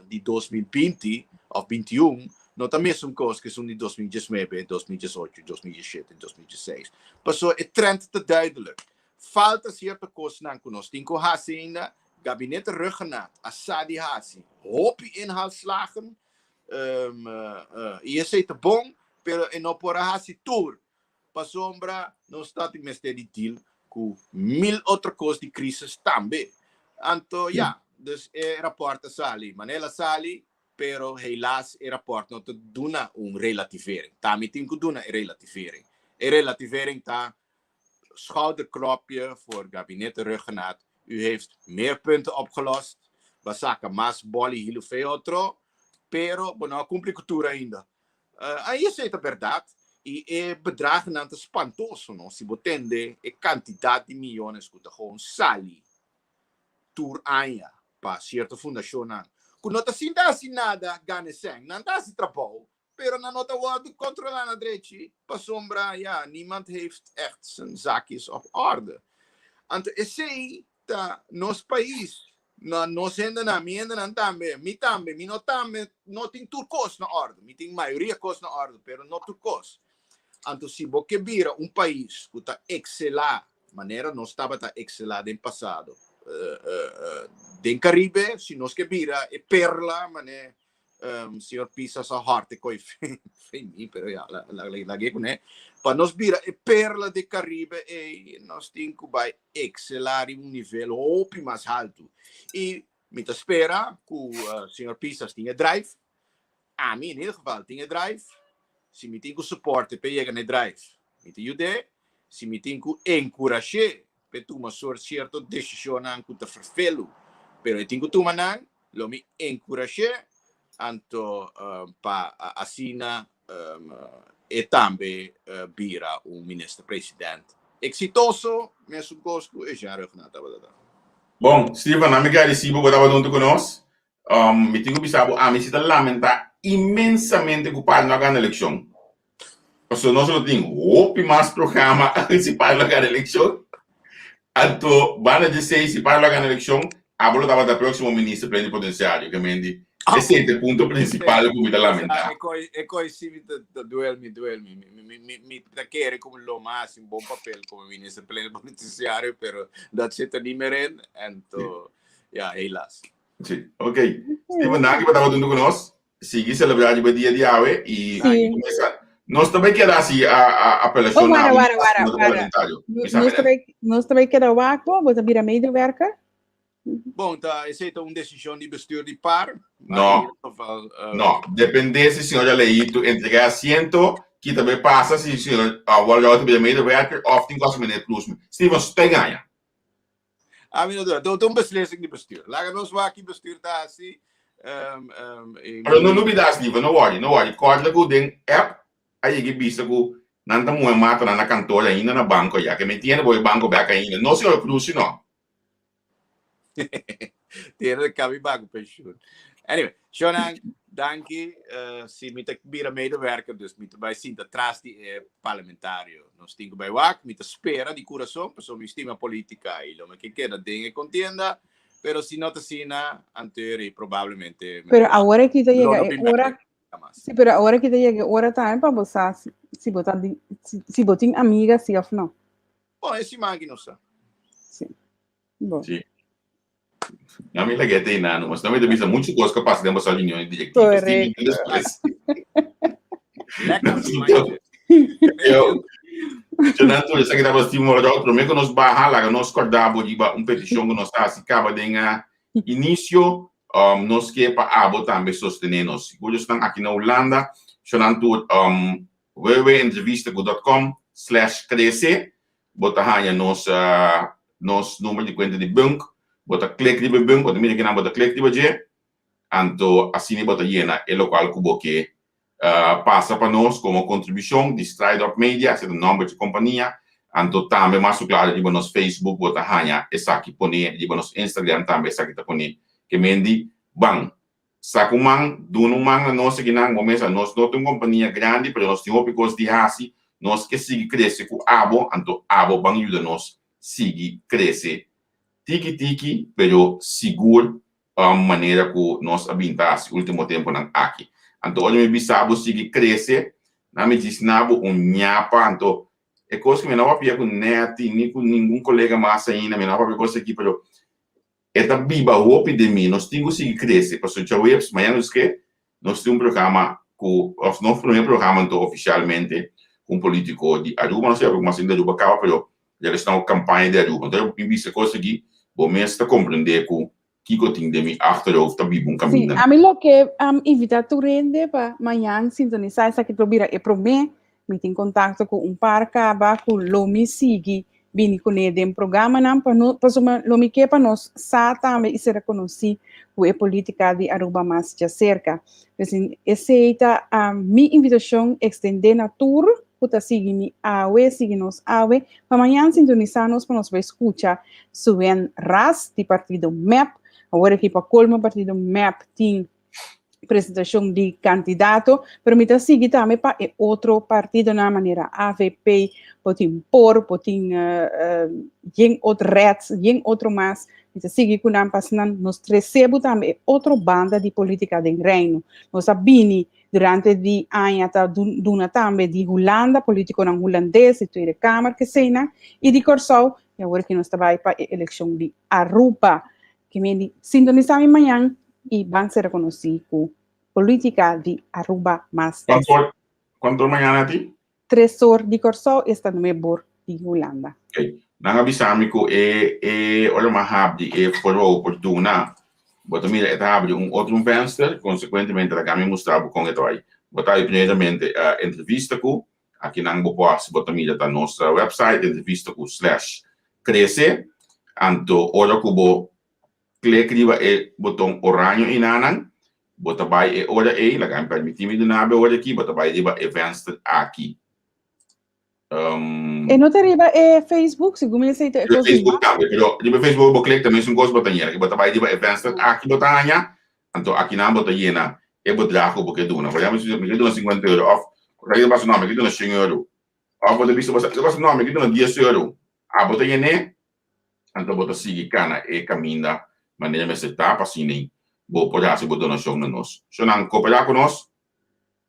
di 2020 of 21 no ta mesun kos ku esun di 2019, 2018, 2017, 2016. Pasobra e trend ta duidelijk. Falta sierto kosnan ku nos tin ku hasi ainda. Gabinete Rhuggenaath a sa di hasi hopi inhaalslagen i esei ta bon, pero e no por a hasi tur. Pasobra nos ta tin mester di deal ku mil otro kos di krisis tambe. Anto ya, dus e rapòrt a sali manera el a sali, pero helaas e rapòrt no ta duna un relativering. Ta mi tin ku duna e relativering. E relativering ta schouderklopje voor gabinete Rhuggenaath, u heeft meer punten opgelost, bo a saka mas bòl i hilu fe otro, pero bo no a kumpli ku tur ainda. Ai esei ta bèrdat i e bedragnan ta spantoso no si bo tende e kantidat di miyones ku ta gewoon sali tur aña pa sierto fundashonnan ku no ta sinta hasi nada gana e sèn. Nan ta hasi trabou pero nan no ta wòrdu kontrolá na drechi pasobra ya niemand heeft echt zijn zaakjes op orde. Anto esei ta nos pais, na nos hendenan, mi hendenan tambe, mi tambe, mi no tambe no tin tur kos na orde, mi tin mayoria kos na orde, pero no tur kos. Anto si bo ke bira un pais ku ta ekselá manera nos tabata ekselá den pasado den Karibe, si nos ke bira e perla mane Señor Pisas a hòrte koi fe mi, pero ya, lag'é kuné. Pa nos bira e perla di Karibe ei, nos tin ku bai ekselá riba un nivel hopi mas haltu. I mi ta spera ku señor Pisas tin e drive. Ami in ieder geval tin e drive. Si mi tin ku soporte p'e yega na e drive, mi ta yud'é. Si mi tin ku enkurash'é p'e tuma sierto desishonnan ku ta ferfelu, pero e tin ku tuma nan, Lo mi enkurash'é. Anto pa asina e tambe bira un minister president exitoso mesun cos cu e Jean Rugna tabata ta. Bon, Steven, ami gradeci bo bo tabata hunto cu nos. Mi tin cu bisa bo, ami si ta lamenta inmensamente cu Padre no a gana eleccion. Pasobra nos lo tin hopi mas programa si Padre lo a gana eleccion. Anto, banda dje esey, si Padre lo a gana eleccion, abo lo tabata proximo minister plenipotenciario, ke men di, esey ta e punto principal cu mi ta lamenta. E coy si mi ta duel mi, duel mi. Mi ta kere cu lo mi a haci un bon papel como minister plenipotenciario, pero dat zit er niet meer in. Anto, ja, helaas. Si, ok. Steven, danki pa tabata hunto cu nos. Sigui celebra riba dia di awe y comenzá. Nos ta bay keda haci apelacion Oh, wara, wara, wara, wara. Nos ta bay, nos ta bay keda wak bo, bo ta bira medewerker? Bon, ta, esey ta un decision di bestuur di par. No, no. Depende si señor Aleito entrega asiento, ki ta bay pasa si señor Walter ta bira medewerker of tin cu haci meneer Cruz. Steven, su ta engaña. Ami no duda. Ta un beslissing di bestuur. Laga nos wak ki bestuur ta hasi. Pero no lubida, Steven, no worry, no worry. Kòrda ku den app a yega e bisa ku nan ta muhe matanan na kantor ainda na banko ya. Ke mi tiene bo e banko bèk ainda. No señor Cruz si no. Tiene kabi baku pensioen. Anyway, Shonan, danki. Si mi ta bira medewerker, dus mi ta bai sinta tras di e parlamentario. Nos tin ku bai wak, mi ta spera di kurason, pasobra mi stima politika i lo mi ke keda den e kontienda, pero si no ta asina, anto i probablemente Pero awor aki ta yega e ora, si, pero awor aki ta yega e ora tambe pa bo sa si bo ta di, si bo tin amiga si of no. Bon, e siman aki nos sa. Si. Bon. Si. Na mi lag'é te einan nomás. Na mi ta bisa mucho kos ka pasa den boso reunion di directiva. Correcto. Despues. Lekker mandje. Yo. Jonathan, tur esaki tabata Steven Morador. Promé ku nos baha, laga nos kòrda bo riba un petishon ku nos a hasi kaba den inisio. Nos ke pa abo tambe sostené nos. Sigur esnan aki na Hulanda, Jonathan tur www.entrevistaku.com slash krese Bo ta haña nos nos number di kuenta di bunk, bo ta klik riba e bunk, bo ta mira kinan bo ta klik riba dje, anto asina bo ta yena e lokual ku bo ke pasa pa nos komo kontribushon di Stride Up Media, esei ta nòmber dje kompania, anto tambe mas ku klaro riba nos Facebook bo ta haña esaki pone, riba nos Instagram tambe esaki ta pone. Ke men di ban Sa ku man, duna un man na nos akinan, bo mesa, nos no ta un kompania grandi, pero nos tin hopi kos di hasi, nos ke sigui krese ku abo, anto abo ban yuda nos sigui krese tiki tiki, pero sigur manera ku nos a bin ta hasi ultimo temponan aki. Anto ora mi bisa bo sigui krese, nan mi djis na bo un ñapa, anto e kos ku mi no a papia ku Netty ni ku ningun kolega mas ainda, mi no a papia kos aki, pero E ta biba hopi den mi. Nos tin ku sigui krese. Pasobra djaweps, mañana nos ke, nos tin un programa ku, òf nos promé programa anto ofisialmente ku un polítiko di Aruba. No sé ku mas di Aruba kaba, pero relashoná ku kampaña di Aruba. Anto mi bisa kos aki, bo mes ta komprendé ku kiko tin den mi achterhoofd ta biba un Sí, kaminda. ami lo ke invitá tur hende pa mañan sintonisá esaki lo bira e promé. Mi tin kontakto ku un par kaba ku lo mi sigui bini kuné den programanan pa no pasobra lo mi ke pa nos sa tambe i ser rekonosí ku e polítika di Aruba mas djaserka. Pues esei ta mi invitashon ekstendé na tur ku ta sigui mi awe, sigui nos awe, pa mañan sintonisá nos pa nos bai skucha Suen Ras di partido mep. Awor aki pa kolmo partido mep tin presentacion di candidato, pero mi ta sigui tambe pa e otro partidonan manera AVP, bo tin por, bo tin yen otro reds, yen otro mas, mi ta sigui cu nan pa asina nos trece bo tambe e otro banda di politica den Reino. Nos a bini durante di aña ta duna tambe di Hulanda, politiconan Hulandes, di Tweede Kamer, keseynan, y di Corsou, y awor ki nos ta bay pa e eleccion di Aruba. Ki men di sintonisa mi mañan y ban ser reconoci cu politica di Aruba mas Cuanto or, cuanto or mañana ti? Tres or di Corsou esta nuebe or di Hulanda. Ok. Nan a bisa mi cu e e ora mi a habri e forou por duna, bo ta mira e ta habri un otro un venster, consecuentemente laga mi mustra bo con e ta bay. Bo ta habri primeramente entrevista cu, akinan bo por hasi bo ta mira ta nos website entrevista cu slash Crece, anto ora cu bo click riba e boton oraño einanan, Bo ta bai e ora ei, laga mi permití mi duna bo e ora aki, bo ta bai riba e venster aki. E no ta riba e Facebook, segun mi esei ta e kos di Facebook tambe, pero riba Facebook bo klik ta mesun kos bo ta yena. Bo ta bai riba e venster aki bo ta haña, anto akinan bo ta yena e bedrag ku bo ke duna. Por ehempel, mi ke duna sinkuenta euro òf bo ta bisa no, mi ke duna shen euro. Òf bo ta bisa bo sa no, mi ke duna dies euro. Abo ta yen'é, anto bo ta sigui kana e kaminda manera mester ta pa asina bo por hasi bo donashon na nos. Shonnan, koperá ku nos,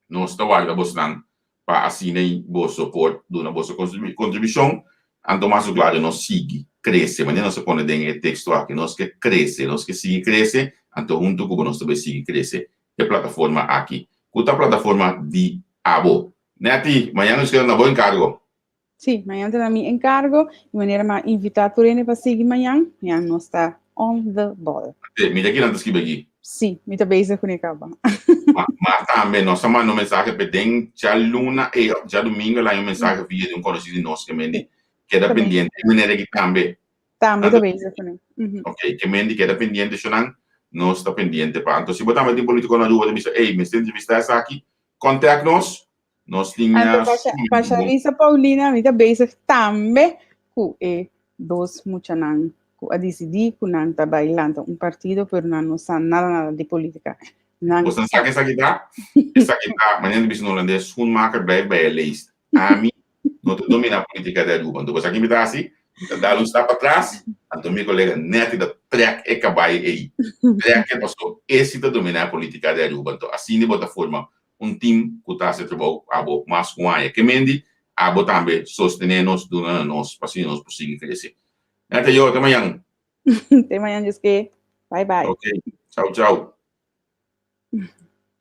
nos ta warda bosnan pa asina boso por duna boso kontribushon. Anto mas ku klaro nos sigui krese, manera nos a pone den e teksto aki, nos ke krese, nos ke sigui krese, anto huntu ku bo nos ta bai sigui krese e plataforma aki, ku ta plataforma di abo. Netty, mañana nos keda na bo enkargo. Sí, mañan ta na mi encargo. Di manera m'a invita tur hende pa sigui mañan. Mañan nos ta on the ball. Te, mira kinan ta skibi aki. Sí, mi ta bezig ku ne kaba. Ma, ma tambe nos a manda un mensahe pe den djaluna ei of djadumingo el haña un mensahe via di un konosí di nos ke mendi keda Tambe. pendiente. E manera aki tambe. Tambe ta bezig ku ne. Mhm. Ok, ke mendi keda pendiente shonan, nos ta pendiente pa. Anto si bo tambe tin politiko na Aruba ta bisa, ey, mester entrevista esaki, contact nos. Nos tin Anto pa Sharisa Paulina, mi ta bezig tambe ku e dos muchanan ku a disidí ku nan ta bai lanta un partido, pero nan no sa nada nada di polítika. Nan Bosan sa ke esaki ta? Esaki ta, manera di bisa na holandes, schoenmaker blijft bij je leest. Ami no ta dominá polítika di Aruba. Anto bo sa ki mi ta hasi? Mi ta dal un stap atras, anto mi kolega Netty ta trèk e kabai ei. Trèk e pasobra e si ta dominá e polítika di Aruba. Anto asina bo ta forma un team ku ta hasi e trabou abo mas ku aña. Ke mendi abo tambe sostené nos, duna na nos pa asina nos por sigui krese. Neta yo, te mañan. Te mañan Dioske. Bye bye. Ok, chau chau.